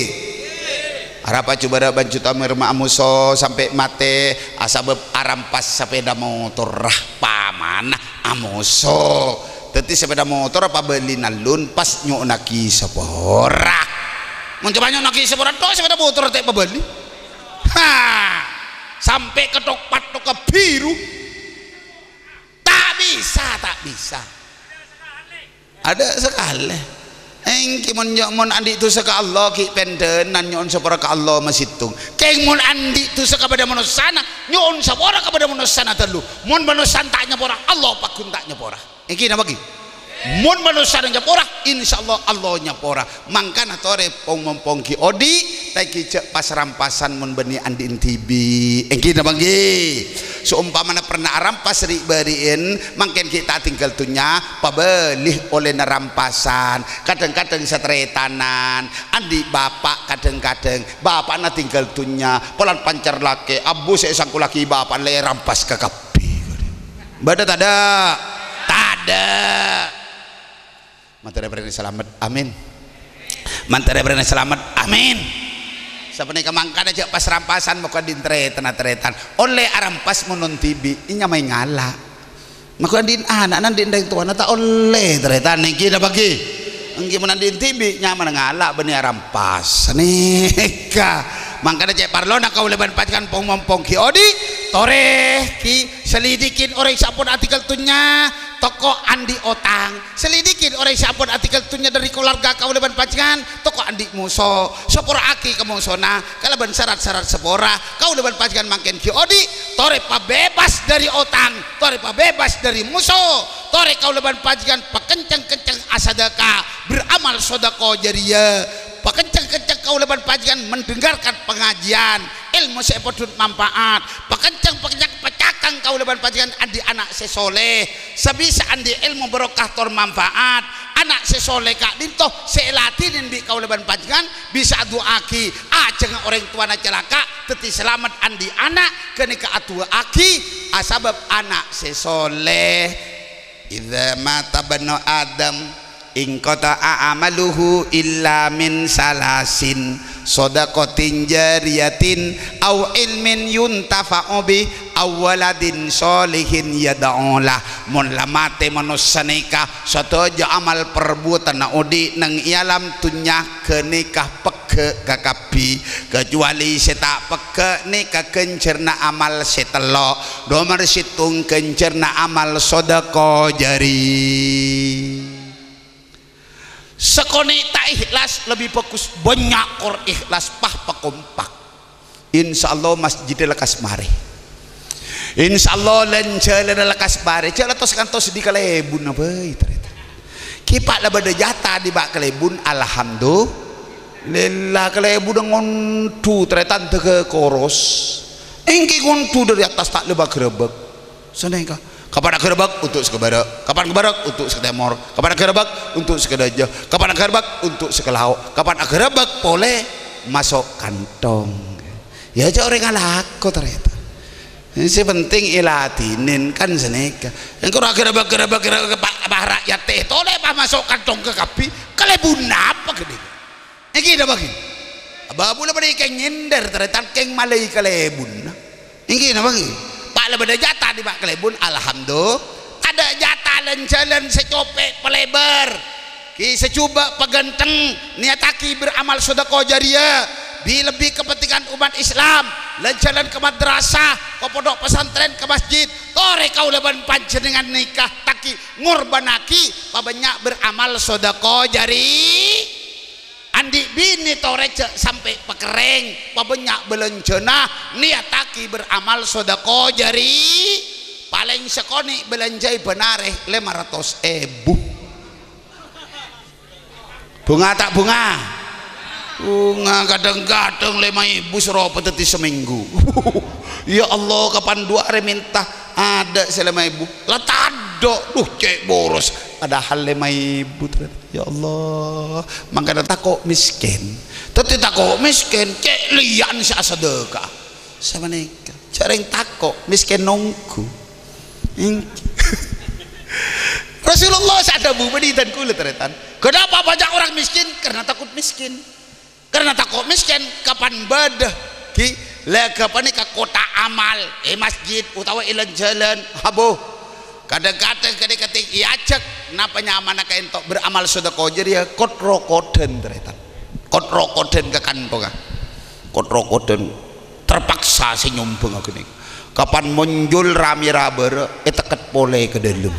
Arapa jhubâ' bân juta merma amoso sampè' matè, asabâb arampas sapèda motor, rah, pamana amoso. Dhâddhi sapèda motor pabâli nalun pas nyo'onnaghi sapora. Mon coma nyo'onnaghi sapora tok, sapèda motor ta' pabâli. Ha! Sampè' kethok-pethok ka biru. Ta' bisa, ta' bisa. Adâ' sakalè. Èngghi mon nyo-, mon andi' dhusa ka Allah, ghi' pendhânan nyo'on sapora ka Allah masèttong. Kèng mon andi' dhusa ka bâdâ manossana, nyo'on sapora ka bâdâ manossana tello. Mon manossana ta' nyapora, Allah pagghun ta' nyapora. Èngghi napa ghi? Mon manossana nyapora, insyaallah Allah nyapora. Mangkana torè pong-mompong ghi' odi', ta' ghi' jhâ' pas-rampasan mon bânnè andi'en dhibi'. Èngghi napa ghi? Saompamana pernah arampas ri'-bâri'en, mangkèn ghi' ta' tinggal dhunnya, pabâli ollèna rampasan. Kadhâng-kadhâng sataretanan, andi' bapa' kadhâng-kadhâng, bapa'na tinggal dhunnya, polana pancar lakè', abu sè èsangkollaghi bapa'na la èrampas kakabbhi. Bâdâ tadâ'? Tadâ'. Mandhâr èparèngè salamet. Amin. Mandhâr èparèngè salamet. Amin. Sapanèka mangkana jhâ' pas-rampasan, moghâ andi' tarètanna tarètan. Ollè arampas mon dhibi', nyamaè ngala'. Moghâ andi' ana'na andi' rèng towana ta' ollè tarètan, èngghi napa ghi? Èngghi mon andi' dhibi' nyamaè ngala' bânnè arampas. Nèka. Mangkana cè' parlona kaulâ bân panjhennengan pong-mompong ghi' odi', torè ghi' selidikin orèng sè ampon atinggal dhunnya, toko andi' otang. Selidikin orèng sè ampon atinggal dhunnya dâri kalowarga kaulâ bân panjhennengan, toko andi' moso. Sapora'aghi ka mosona kalabân sarat-sarat sapora. Kaulâ bân panjhennengan mangkèn ghi' odi', torè pabebas dâri otang, torè pabebas dâri moso, torè kaulâ bân panjhennengan pakencèng-kencèng asadâka, beramal sodako jariya, pakencèng-kencèng kaulâ bân panjhennengan mendengarkan pengajian, èlmo sè èpodhut manfaat, pakencèng-pakencèng pacakang kaulâ bân panjhennengan andi' ana' sè soleh, sè bisa andi' èlmo barokah tor manfaat. Ana' sè soleh ka'dinto sè èladhinin bi' kaulâ bân panjhennengan bisa adu'aaghi, ajhângnga orèng towana calaka', dhâddhi salamet andi' ana', ghânèka adu'aaghi asabâb ana' sè soleh. Idza mata banu Adam inqata'a amaluhu illa min salasin, shadaqatin jariyatin, au ilmin yuntafa'u bih, au waladin sholihin yad'u lah. Mon la matè manossa nèka, sadhâjâ amal parbuwâtanna odi' neng è alam dhunnya ghânèka pegghâ' kakabbhi, kacuwali sè ta' pegghâ' nèka ghânjhârna amal sè tello'. Nomer sèttong, ghânjhârna amal sodako jari. Sakonè' ta' ikhlas, lebbi bhâghus bânnya' kor ikhlas, pas pakompak. Insyaallah masjidda lekkas marè. Insyaallah lan-jhâlânna lekkas marè. Jhâ' la tos-kantos dhi kalèbunna bhâi, tarètan. Ghi' pa' la bâdâ jata dhi pa' kalèbun, alhamdulillah, kalèbunna ngonḍhu, tarètan, dâgghâ' koros. Èngghi ngonḍhu dâri attas ta' la bâk-ghârâbâk. Sanèka. Kapan aghârâbâk onto' sè ka bârâ', kapan ka bârâ' onto' sè ka tèmor, kapan aghârâbâk onto' sè ka dâjâ, kapan aghârâbâk onto' sè ka lao', kapan aghârâbâk polè maso' kanthong. Iyâ, jhâ' orèng alako, tarètan. Sè penting èladhinin, kan sanèka. Èngko' ra aghârâbâk, ghârâbâk, ghârâbâk, pa-, pa-, rakyat tè tolè pas maso' kanthong kakabbhi, kalèbunna apa ghâdhing? Èngghi napa ghi? Bâbulâ panèka nyèndhâr, tarètan, kèng malaè kalèbunna. Èngghi napa ghi? Pa' la bâdâ jata dhi pa' kalèbun, alhamdulillah. Tadâ' jata lan-jhâlân sè copè' palèbâr. Ghi sè jhubâ' paghântheng, nèyataghi beramal sodako jariya. Bi-, lebbi kepentingan umat Islam, lan-jhâlân ka madrasah, ka pondhuk pesantren, ka masjid. Torè kaulâ bân panjhennengngan nèka taghi ngorbhânnaghi pabânnya' beramal sodako jari. Andi' binè torè jhâ' sampè' pakerrèng, pabânnya' bâlânjhâna, nèyataghi beramal sodako jari. Palèng sakonè' bâlânjhâi bân arè lèma ratos èbu. Bhunga ta' bhunga? Bhunga, kadhâng-kadhâng lèma èbu sè ropa dhâddhi samènggu. Ya Allah, kapan duwâ' arè mènta adâ' sè lèma èbu. La tadâ', duh, cè' boros. Padahal lèma èbu, tarètan. Ya Allah, mangkana tako' mèskèn. Dhâddhi tako' mèskèn, cè' lèya'an sè asadâka'a. Sapanèka, jhâ' rèng tako', mèskèn nongghu. Èngghi. Rasulullah sè adhâbu, bânnè dân kaulâ, tarètan. Kenapa banyak orang miskin? Karena takut miskin. Karena tako' mèskèn, kapan bâdâ, ghi, la ghâpanèka kotak amal, è masjid otabâ è lan-jhâlân, abu. Kadhâng-kadhâng ghânèka tèng èajhâk, napa nyamana kaènto beramal sodako jariya, kot-rokoddhân, tarètan. Kot-rokoddhân ka kanthongnga. Kot-rokoddhân. Terpaksa sè nyombhângnga ghânèka. Kapan monjol ramè ra bârâ', ètekket polè ka dâlem.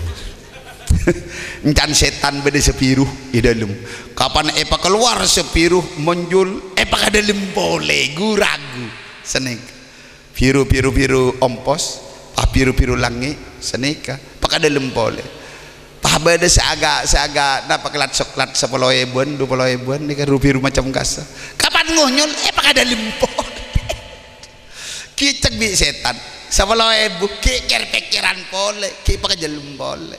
Encan sètan bâdâ sè biru è dâlem. Kapan èpakalowar sè biru, monjol, èpakadâlem polè, gu-ragu. Sanèka. Biru, biru, biru ompos, pas biru, biru langngè', sanèka. Pakadâlem polè. Pas bâdâ sè aga', sè aga', napa, kellat-soklat sapolo èbuwân, dupolo èbuwân, nèka ru-biru macem kassa. Kapan ngonyol, èpakadâlem polè. Kècèk bi' sètan. Sapolo èbu, ghi' kèr-pèkkèran polè, ghi' pakadâlem polè.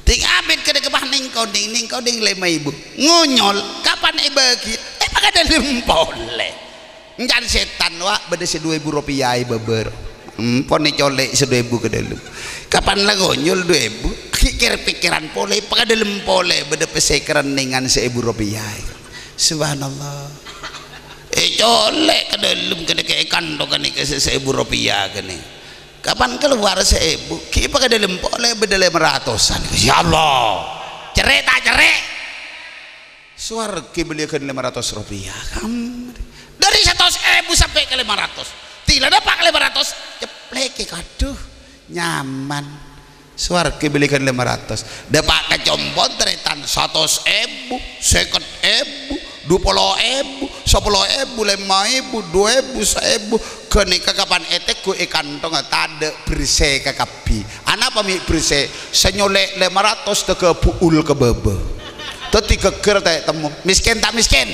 Tèng abit kadhâ' kepah nèng-konèng, nèng-konèng lèma èbu. Ngonyol, kapan èbâgi? Èpakadâlem polè. Encan sètan, wa', bâdâ sè du èbu ropèya èbâbâr. Empon ècolè' sè du èbu ka dâlem. Kapan la ngonyol du èbu? Ghi' kèr-pèkkèran polè, èpakadâlem polè, bâdâ pèssè karennèngan saèbu ropèya. Subhanallah. Ècolè' ka dâlem kènè' ka è kanto kènè' ka sè saèbu ropèya kènè'. Kapan kalowar saèbu, ghi' pakadâlem polè bâdâ lèma ratosan. Ya Allah. Cerrè' ta' cerrè'? Sowarghâ bâliyâghân lèma ratos ropèya, kam. Dâri satos èbu sampè' ka lèma ratos. Tila dâpa' ka lèma ratos, ceplèkè, kadhu, nyaman. Sowarghâ bâliyâghân lèma ratos. Dâpa' ka compo', tarètan, satos èbu, sèket èbu, dupolo èbu, sapolo èbu, lèma èbu, du èbu, saèbu. Ghânèka kapan ètegghu' è kantongnga tadâ' bersè kakabbhi. Anapa mè' bersè? Sè nyolè' lèma ratos tèghâ bu'ul ka bâbâ. Dâddhi ghâgghâr ta' ètemmo. Mèskèn ta' mèskèn?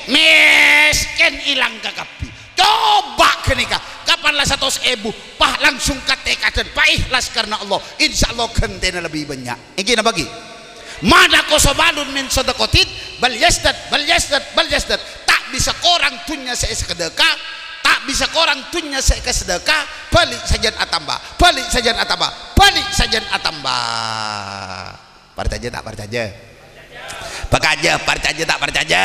Mèskèn, èlang kakabbhi. Coba ghânèka, kapan la satos èbu, pas langsung katèkadhân, pas ikhlas karna Allah, insyaallah ghântèna lebbi bânnya'. Ènggi napa ghi? Ma naqasa malun min shadaqatin bal yazdad, bal yazdad, bal yazdad. Ta' bisa korang dhunnya sè èsadhâka, ta' bisa korang dhunnya sè èkasadhâka, bâli' sajân atamba, bâli' sajân atamba, bâli' sajân atamba. Parcajâ ta' parcajâ? Pakajâ, parcajâ ta' parcajâ?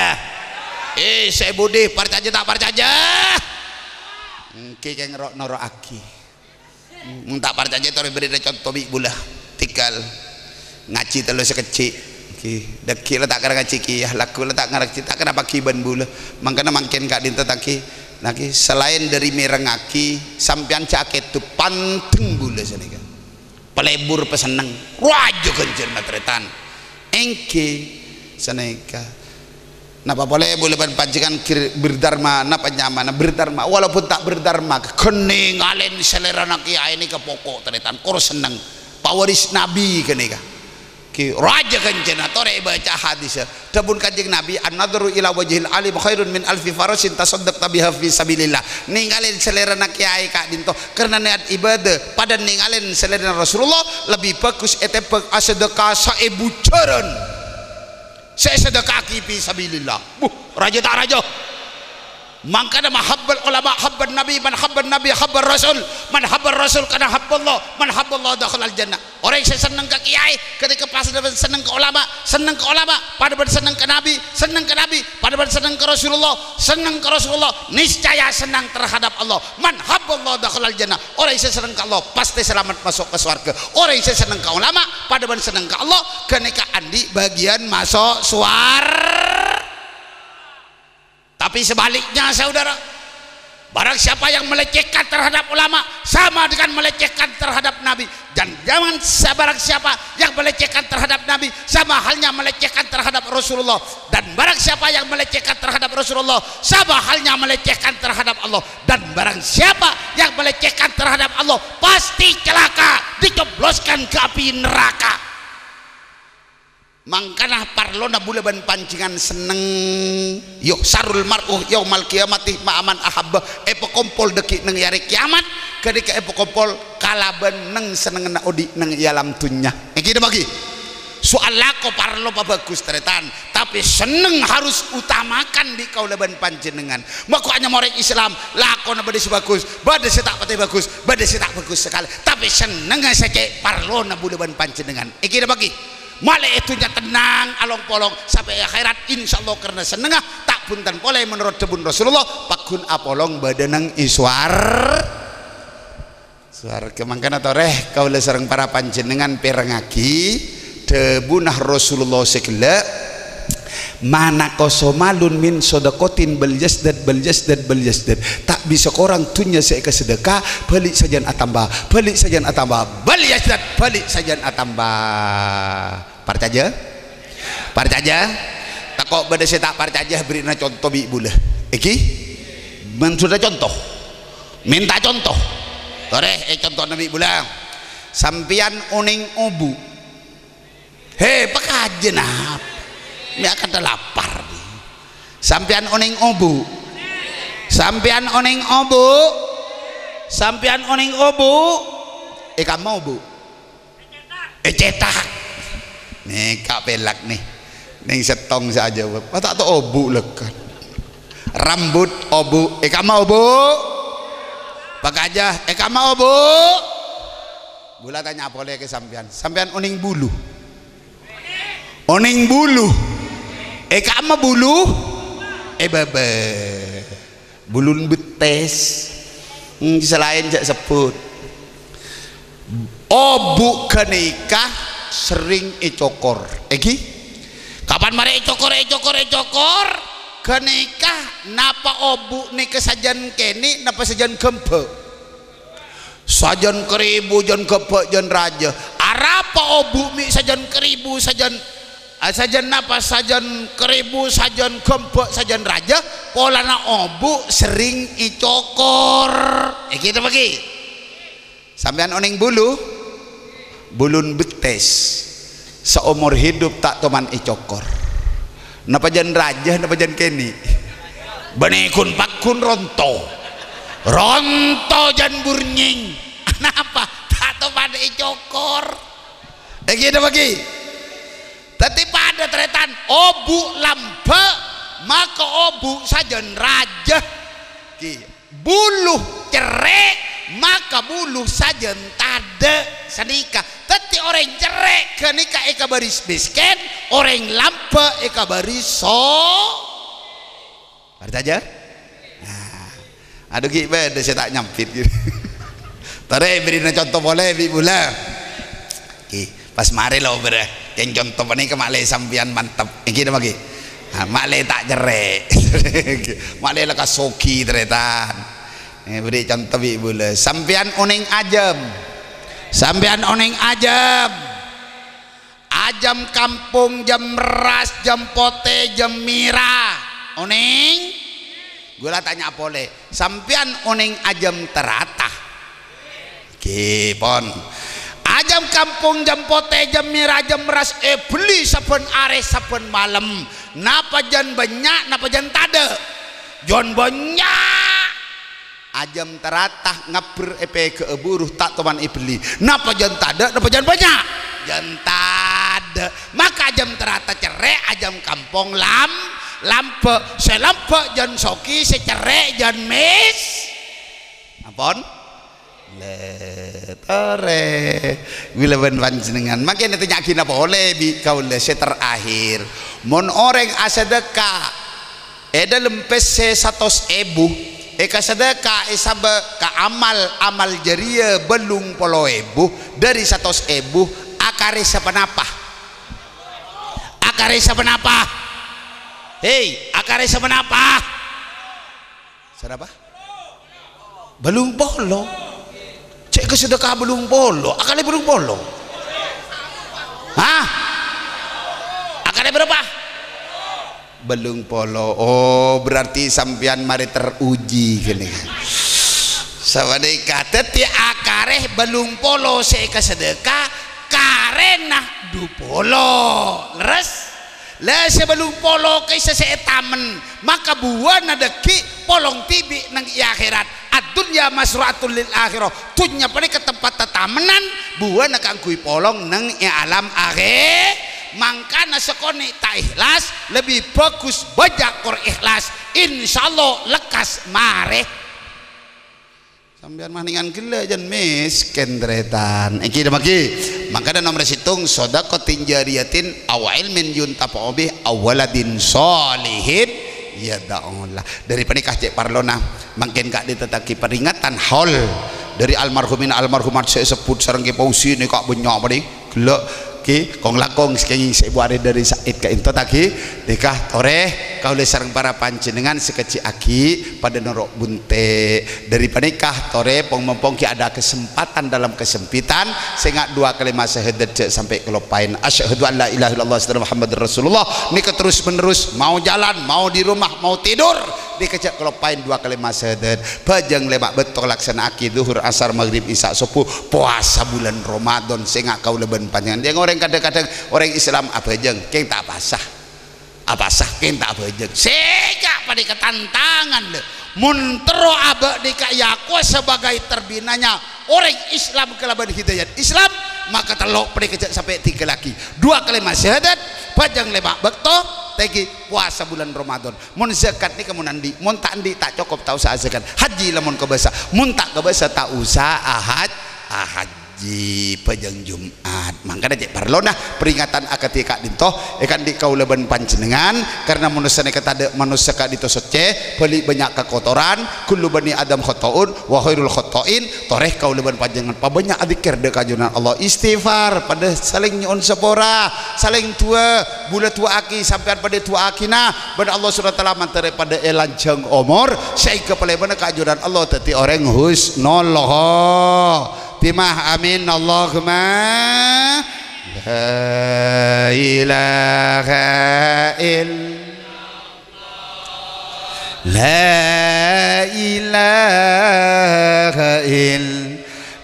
Eh, sè budi, parcajâ ta' parcajâ? Ènggi kèng ro'-, noro'aghi. Mon ta' parcajâ, torè bârri'na conto bi' bulâ. Tèghâl ngajhi tello sakejjhi'. Ènggi, dâggi' la ta' kèra ngajhi kèya, lagghu' la ta' ngajhi, ta' kèra paghi bân bulâ. Mangkana mangkèn ka'dinto ta' ghi, naghi, salaèn dâri mèrengngaghi, sampèyan jhâ' akèdhep, pandeng bulâ sanèka. Palebur pasenneng, rajâ ghânjhârânna tarètan. Ènggi, sanèka. Napa polè bulâ bân panjhennengngan ghi' berdarma, napa nyamana berdarma, walaupun ta' berdarma, ghân nèngalè salèrana kèyaè nèka poko' tarètan, kor senneng. Pawaris Nabi ghânèka. Ghi, rajâ ghânjhârânna, torè èbâca hadis. Dhâbuna Kanjeng Nabi, "An-nadharu ila wajhil alim khairun min alfi farasin tasaddaqta biha fi sabilillah." Nèngalè salèrana kèyaè ka'dinto karna niat ibadah, padâ nèngalè salèrana Rasulullah lebbi bhâghus ètèmbhâng asadhâka saèbu jhârân. Sè èsadhâka'aghi fi sabilillah. Buh, rajâ ta' rajâ? Mangkana mahabbal ulama habban nabi, man habban nabi habbar rasul, man habbar rasul kana habballah, man habballah dakhalal jannah. Orèng sè senneng ka kèyaè, ghânèka padâ bân senneng ka ulama, senneng ka ulama, padâ bân senneng ka nabi, senneng ka nabi, padâ bân senneng ka Rasulullah, senneng ka Rasulullah, niscaya senneng terhadap Allah. Man habballah dakhalal jannah. Orèng sè senneng ka Allah pastè salamet maso' ka sowarghâ. Orèng sè senneng ka ulama, padâ bân senneng ka Allah, ghânèka andi' bâgiyân maso' sowar-, Tapi sebaliknya, saudara, barang siapa yang melecehkan terhadap ulama, sama dengan melecehkan terhadap Nabi. Dan jangan sa-, barang siapa yang melecehkan terhadap Nabi, sama halnya melecehkan terhadap Rasulullah. Dan barang siapa yang melecehkan terhadap Rasulullah, sama halnya melecehkan terhadap Allah. Dan barang siapa yang melecehkan terhadap Allah, pasti celaka, dicebloskan ke api neraka. Mangkana parlona bulâ bân panjhennengngan senneng, "Yuhsyarul mar'u yaumal qiyamati ma'a man ahabba," èpakompol dâggi' neng è arè kèyamat, ghânèka èpakompol kalabân neng-sennengnganna odi' neng è alam dhunnya. Ènggi napa ghi? Soal lako parlo pabhâghus, tarètan, tapè senneng harus utamakan bi' kaulâ bân panjhennengngan. Mako anyama orèng Islam, lakona bâdâ sè bhâghus, bâdâ sè ta' patè bhâghus, bâdâ sè ta' bhâghus sakalè, tapè sennengnga sè cè' parlona bulâ bân panjhennengngan. Ènggi napa ghi? Malè è dhunnya tennang, along-polong, sampè' è akhèrat, insyaallah, karna sennengnga ta' bhunten polè, menorot dhâbuna Rasulullah, pagghun apolong bâdâ neng è sowar-, sowarghâ. Mangkana torè kaulâ sareng para panjhennengngan pèrengngaghi dhâbuna Rasulullah sè ghellâ', Ma naqasa malun min shadaqatin bal yazdad, bal yazdad, bal yazdad. Ta' bisa korang dhunnya sè èkasadheka, bhâli' sajân atamba, bhâli' sajân atamba, bal yazdad, bhâli' sajân atamba. Parcajâ? Parcajâ? Tako' bâdâ sè ta' parcajâ, bherri'na conto bi' bulâ. Èngghi? Mon sodâ conto. Mènta conto. Torè, ècontona bi' bulâ. Sampèyan onèng obu'. He, pakajâ napa? Mè' akanta lapar. Sampèyan onèng obu'? Sampèyan onèng obu'? Sampèyan onèng obu'? È kamma obu'? Ècètak. Nèka pèlak nè. Nèng sèttong sè ajâwâb. Apa ta' to obu' lekkan? Rambut obu'. È kamma obu'? Pakajâ. È kamma obu'? Bulâ tanya polè ka sampèyan. Sampèyan onèng bulu? Onèng bulu. È kamma bulu? È bâbâ. Bulun bettès. Hmm, sè laèn jhâ' sebbhut. Obu' ghânèka serrèng ècokor. Èngghi? Kapan marè ècokor, ècokor, ècokor? Ghânèka napa obu' nèka sajân kènè', napa sajân ghâmbhâ'? Sajân karibu, jân ghâbâ', jân rajâ. Arapa obu' mè' sajân karibu, sajân, ah, sajân napa? Sajân karibu, sajân ghâmbhâ', sajân rajâ, polana obu' serrèng ècokor. Èngghi napa èngghi? Sampèyan onèng bulu? Bulun bettès. Saomor hidup ta' toman ècokor. Napa jân rajâ, napa jân kènè'? Bânnè ghun-pagghun ronto. Ronto jân burnyèng. Napa? Ta' toman ècokor. Èngghi napa èngghi? Dhâddhi padâ tarètan, obu' lambâ', maka obu' sajân rajâ. Èngghi. Bulu cerrè', maka bulu sajân tadâ'. Sanèka, dhâddhi orèng cerrè' ghânèka èkabâri mèskèn, orèng lambâ' èkabâri so-, Parcajâ? Nah. Adhu, ghi' bâdâ sè ta' nyampit, gitu. Torè, bherri'na conto polè, bi' bulâ. Ghi. Pas marè lobârâ, kèng conto panèka ma'lè sampèyan mantep. Èngghi napa ghi? Ha, ma'lè ta' cerrè'. Ma'lè la kasogi tarètan. Eh, bherri' conto bi' bulâ. Sampèyan onèng ajâm. Sampèyan onèng ajâm. Ajâm kampong, jâm ras, jâm potè, jâm mèra. Onèng? Ghulâ tanya polè. Sampèyan onèng ajâm tarata? Ghi, pon. Ajâm kampong, jâm potè, jâm mèra, jâm ras èbelli sabbhân arè, sabbhân malem. Napa jân bânnya', napa jân tadâ'? Jân bânnya'. Ajâm tarata ngabbher èpèghâ'â buru ta' toman èbelli. Napa jân tadâ', napa jân bânnya'? Jân tadâ'. Maka ajâm tarata cerrè', ajâm kampong lam-, lambâ'. Sè lambâ' jân sogi, sè cerrè' jân mès-, Ampon? Lè, torè. Ghulâ bân panjhennengngan. Mangkèn ètanya'aghina polè bi' kaulâ sè terakhir. Mon orèng asadheka è dhâlem pèssè satos èbu, èkasadheka èsabâ' ka amal, amal jâriyah bâllung polo èbu, dhâri satos èbu, akarè saponapa? Akarè saponapa? Hei, akarè saponapa? Saponapa? Bâllung polo. Cè' kasadheka bâllung polo. Akalè bâllung polo. Hah? Akalè bârâmpa? Bâllung polo. Oh, berarti sampèyan marè teruji kènè. Sapanèka dhâddhi akarè bâllung polo sè kasadheka karèna du polo. Lerres? La sè bâllung polo ka'issa' sè ètamen, maka buwâna dhâggi' polong dhibi' neng è akhèrat. Ad-dunya mazra'atul lil akhirah. Dhunnya panèka tempat tatamennan, buwâna kaangghuy polong neng è alam akhè-, mangkana sakonè' ta' èhlas, lebbi bhâghus bâjâ kor èhlas. Insyaallah lekkas marè. Sampèyan mendingan ghellâ' jân mèskèn, tarètan. Èngghi, dâ' maghi. Mangkana nomer sèttong, shadaqatin jariyatin aw ilmin yuntafa'u bih aw waladin shalihin yad'ulah. Dhâri panèka cè' parlona, mangkèn ka'dinto ta' èparingatan haul dhâri almarhumin almarhumat sè èsebbhut sareng Kè Fauzi nèka bânnya' panè. Ghellâ', Kong-langkong sakèngèng sè èburu arè dhâri Said ka'dinto, taghi, nèka torè kaulâ sareng para panjhennengngan sakejjhi' aghi' padâ noro' bunte'. Dhâri panèka torè pong-mompong ghi' ada kesempatan dalam kesempitan, sènga' dua kalèma syahadat jhâ' sampè' kaloppaèn. Asyhadu an la ilaha illallah asyhadu anna Muhammadar Rasulullah. Nèka terus-menerus, mau jalan, mau di rumah, mau tidur, nèka jhâ' kaloppaèn dua kalèma syahadat. Bhâjâng lèma' bâkto laksana'aghi dhuhur, asar, maghrib, isya, sobbhu, powasa bulân Ramadan, sènga' kaulâ bân panjhennengngan. Yâng orèng kadhâng-kadhâng orèng Islam abhâjâng, kèng ta' apowasa. Apowasa, kèng ta' abhâjâng. Sènga' panèka tantangan, lè. Mon terro abâ' nèka èakowa sabâgâi terbinanya orèng Islam kalabân hidayat Islam, maka tello' panèka jhâ' sampè' èdhinggâllaghi. Dua kalèma syahadat, bhâjâng lèma' bâkto, taghi powasa bulân Ramadan. Mon zakat nèka mon andi', mon ta' andi' ta' cokop ta' osa azakat. Hajji lamon kobâsa, mon ta' kobâsa ta' osa ahaj-, ahajji. Bhâjâng Jum'at. Mangkana cè' parlona peringatan akadhi ka'dinto, èkaandi' kaulâ bân panjhennengngan, karna manossa nèka tadâ' manossa ka'dinto soccè, bâli' bânnya' kakotoran, kullu bani Adam khata'un, wa khairul khata'in, torè kaulâ bân panjhennengngan pabânnya' adzikkèr dâ' ka Junjunan Allah, istighfar, padâ salèng nyo'on sapora, salèng du'a, bulâ du'aaghi, sampèyan padâ du'aaghina, bân Allah Subhanahu wa Ta'ala mandhâr padâ èlanjhâng omor, saèngghâ palèbânna ka Junjunan Allah dhâddhi orèng husnul kho-, timah. Amin, Allahumma. La ilaha ill-, la ilaha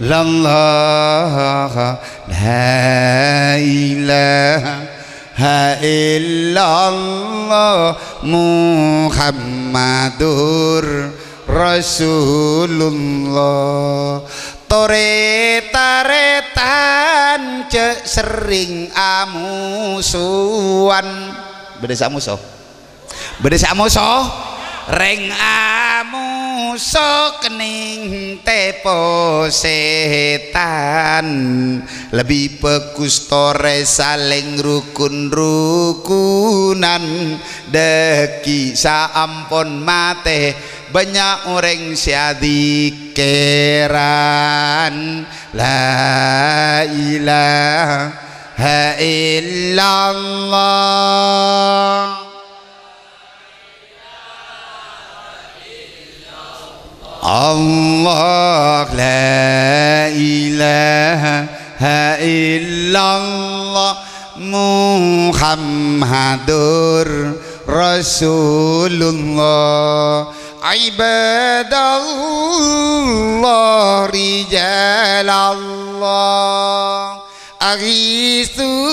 illallah, la ilaha illallah Muhammadur Rasulullah. Torè-tarètan jhâ' serrèng amosowan. Bâdâ sè amoso? Bâdâ sè amoso? Rèng amoso kennèng tèpo sètan. Lebbi bhâghus torè salèng rukun-rukunan. Dâgghi' saampon matè bânnya' orèng sè adzikkèran, la ilaha illallah. Allah, la ilaha illallah Muhammadur Rasulullah. Ibadallah, rijalallah, aghitsuna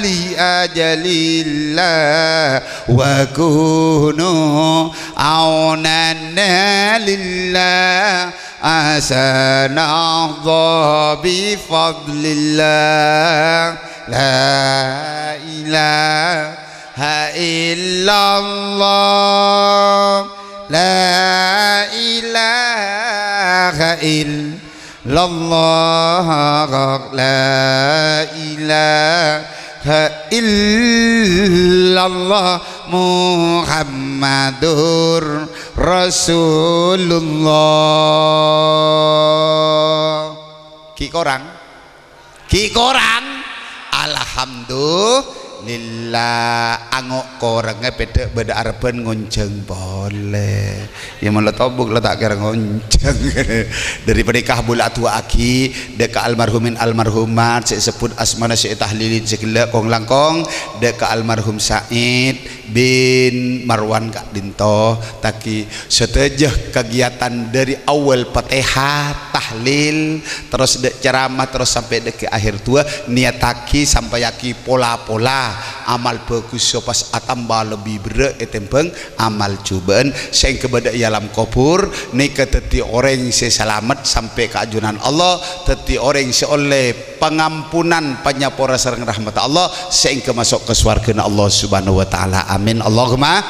li ajalillah, wa kunu aunana lillah, asanadha bi fadlillah. La ilaha illallah, la ilaha illallah, la ilaha illallah Muhammadur Rasulullah. Ghi' korang? Ghi' korang? Alhamdulillah, ango' korangnga pèdhâ bâdâ arebbhân ngonjhâng polè. Iyâ, mon la tobuk la ta' kèra ngonjhâng. Dhâri panèka bulâ adu'aaghi dâ' ka almarhumin almarhumat sè èsebbhut asmana sè ètahlilin sè ghellâ' kong-langkong, dâ' ka almarhum Said bin Marwan ka'dinto, taghi sadhâjâ kagiatan dhâri awwal Fatihah, tahlil, terros dâ' ceramah, terros sampè' dâgghi' aher du'a, niyattaghi, sampayaghi pola-pola amal bhâghus sè pas atamba lebbi berrâ' ètèmbhâng amal jhubâ'ân, saèngghâ bâdâ è alam kobhur, nèka dhâddhi orèng sè salamet sampè' ka ajunan Allah, dhâddhi orèng sè ollè pangampunan, panyapora sareng rahmatta Allah, saèngghâ maso' ka sowarghâna Allah Subhanahu wa Ta'ala. Amin. Allahumma.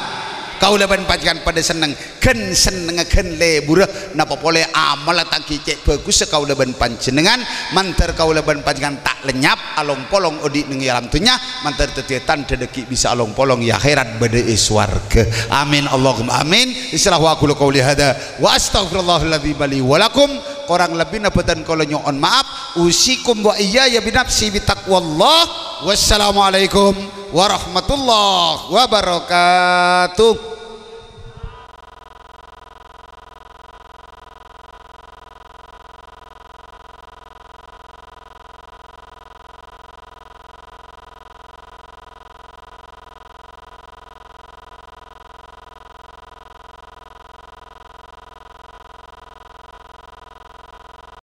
Kaulâ bân panjhennengngan padâ senneng, ghân sennengnga, ghân lebbhurrâ, napa polè amalla taghi cè' bhâghussa kaulâ bân panjhennengngan, mandhâr kaulâ bân panjhennengngan ta' lennyap, along-polong odi' neng è alam dhunnya, mandhâr dhâddhiyâ tandhâ dâgghi' bisa along-polong è akhèrat bâdâ è sowarghâ. Amin, Allahumma amin. Isra wa aqulu qauli hadza wa astaghfirullahal adzim li wa lakum. Korang lebbina bhâdhân kaulâ nyo'on ma'ap. Usikum wa iyyaya binafsi bitaqwallah. Wassalamualaikum warahmatullahi wabarakatuh.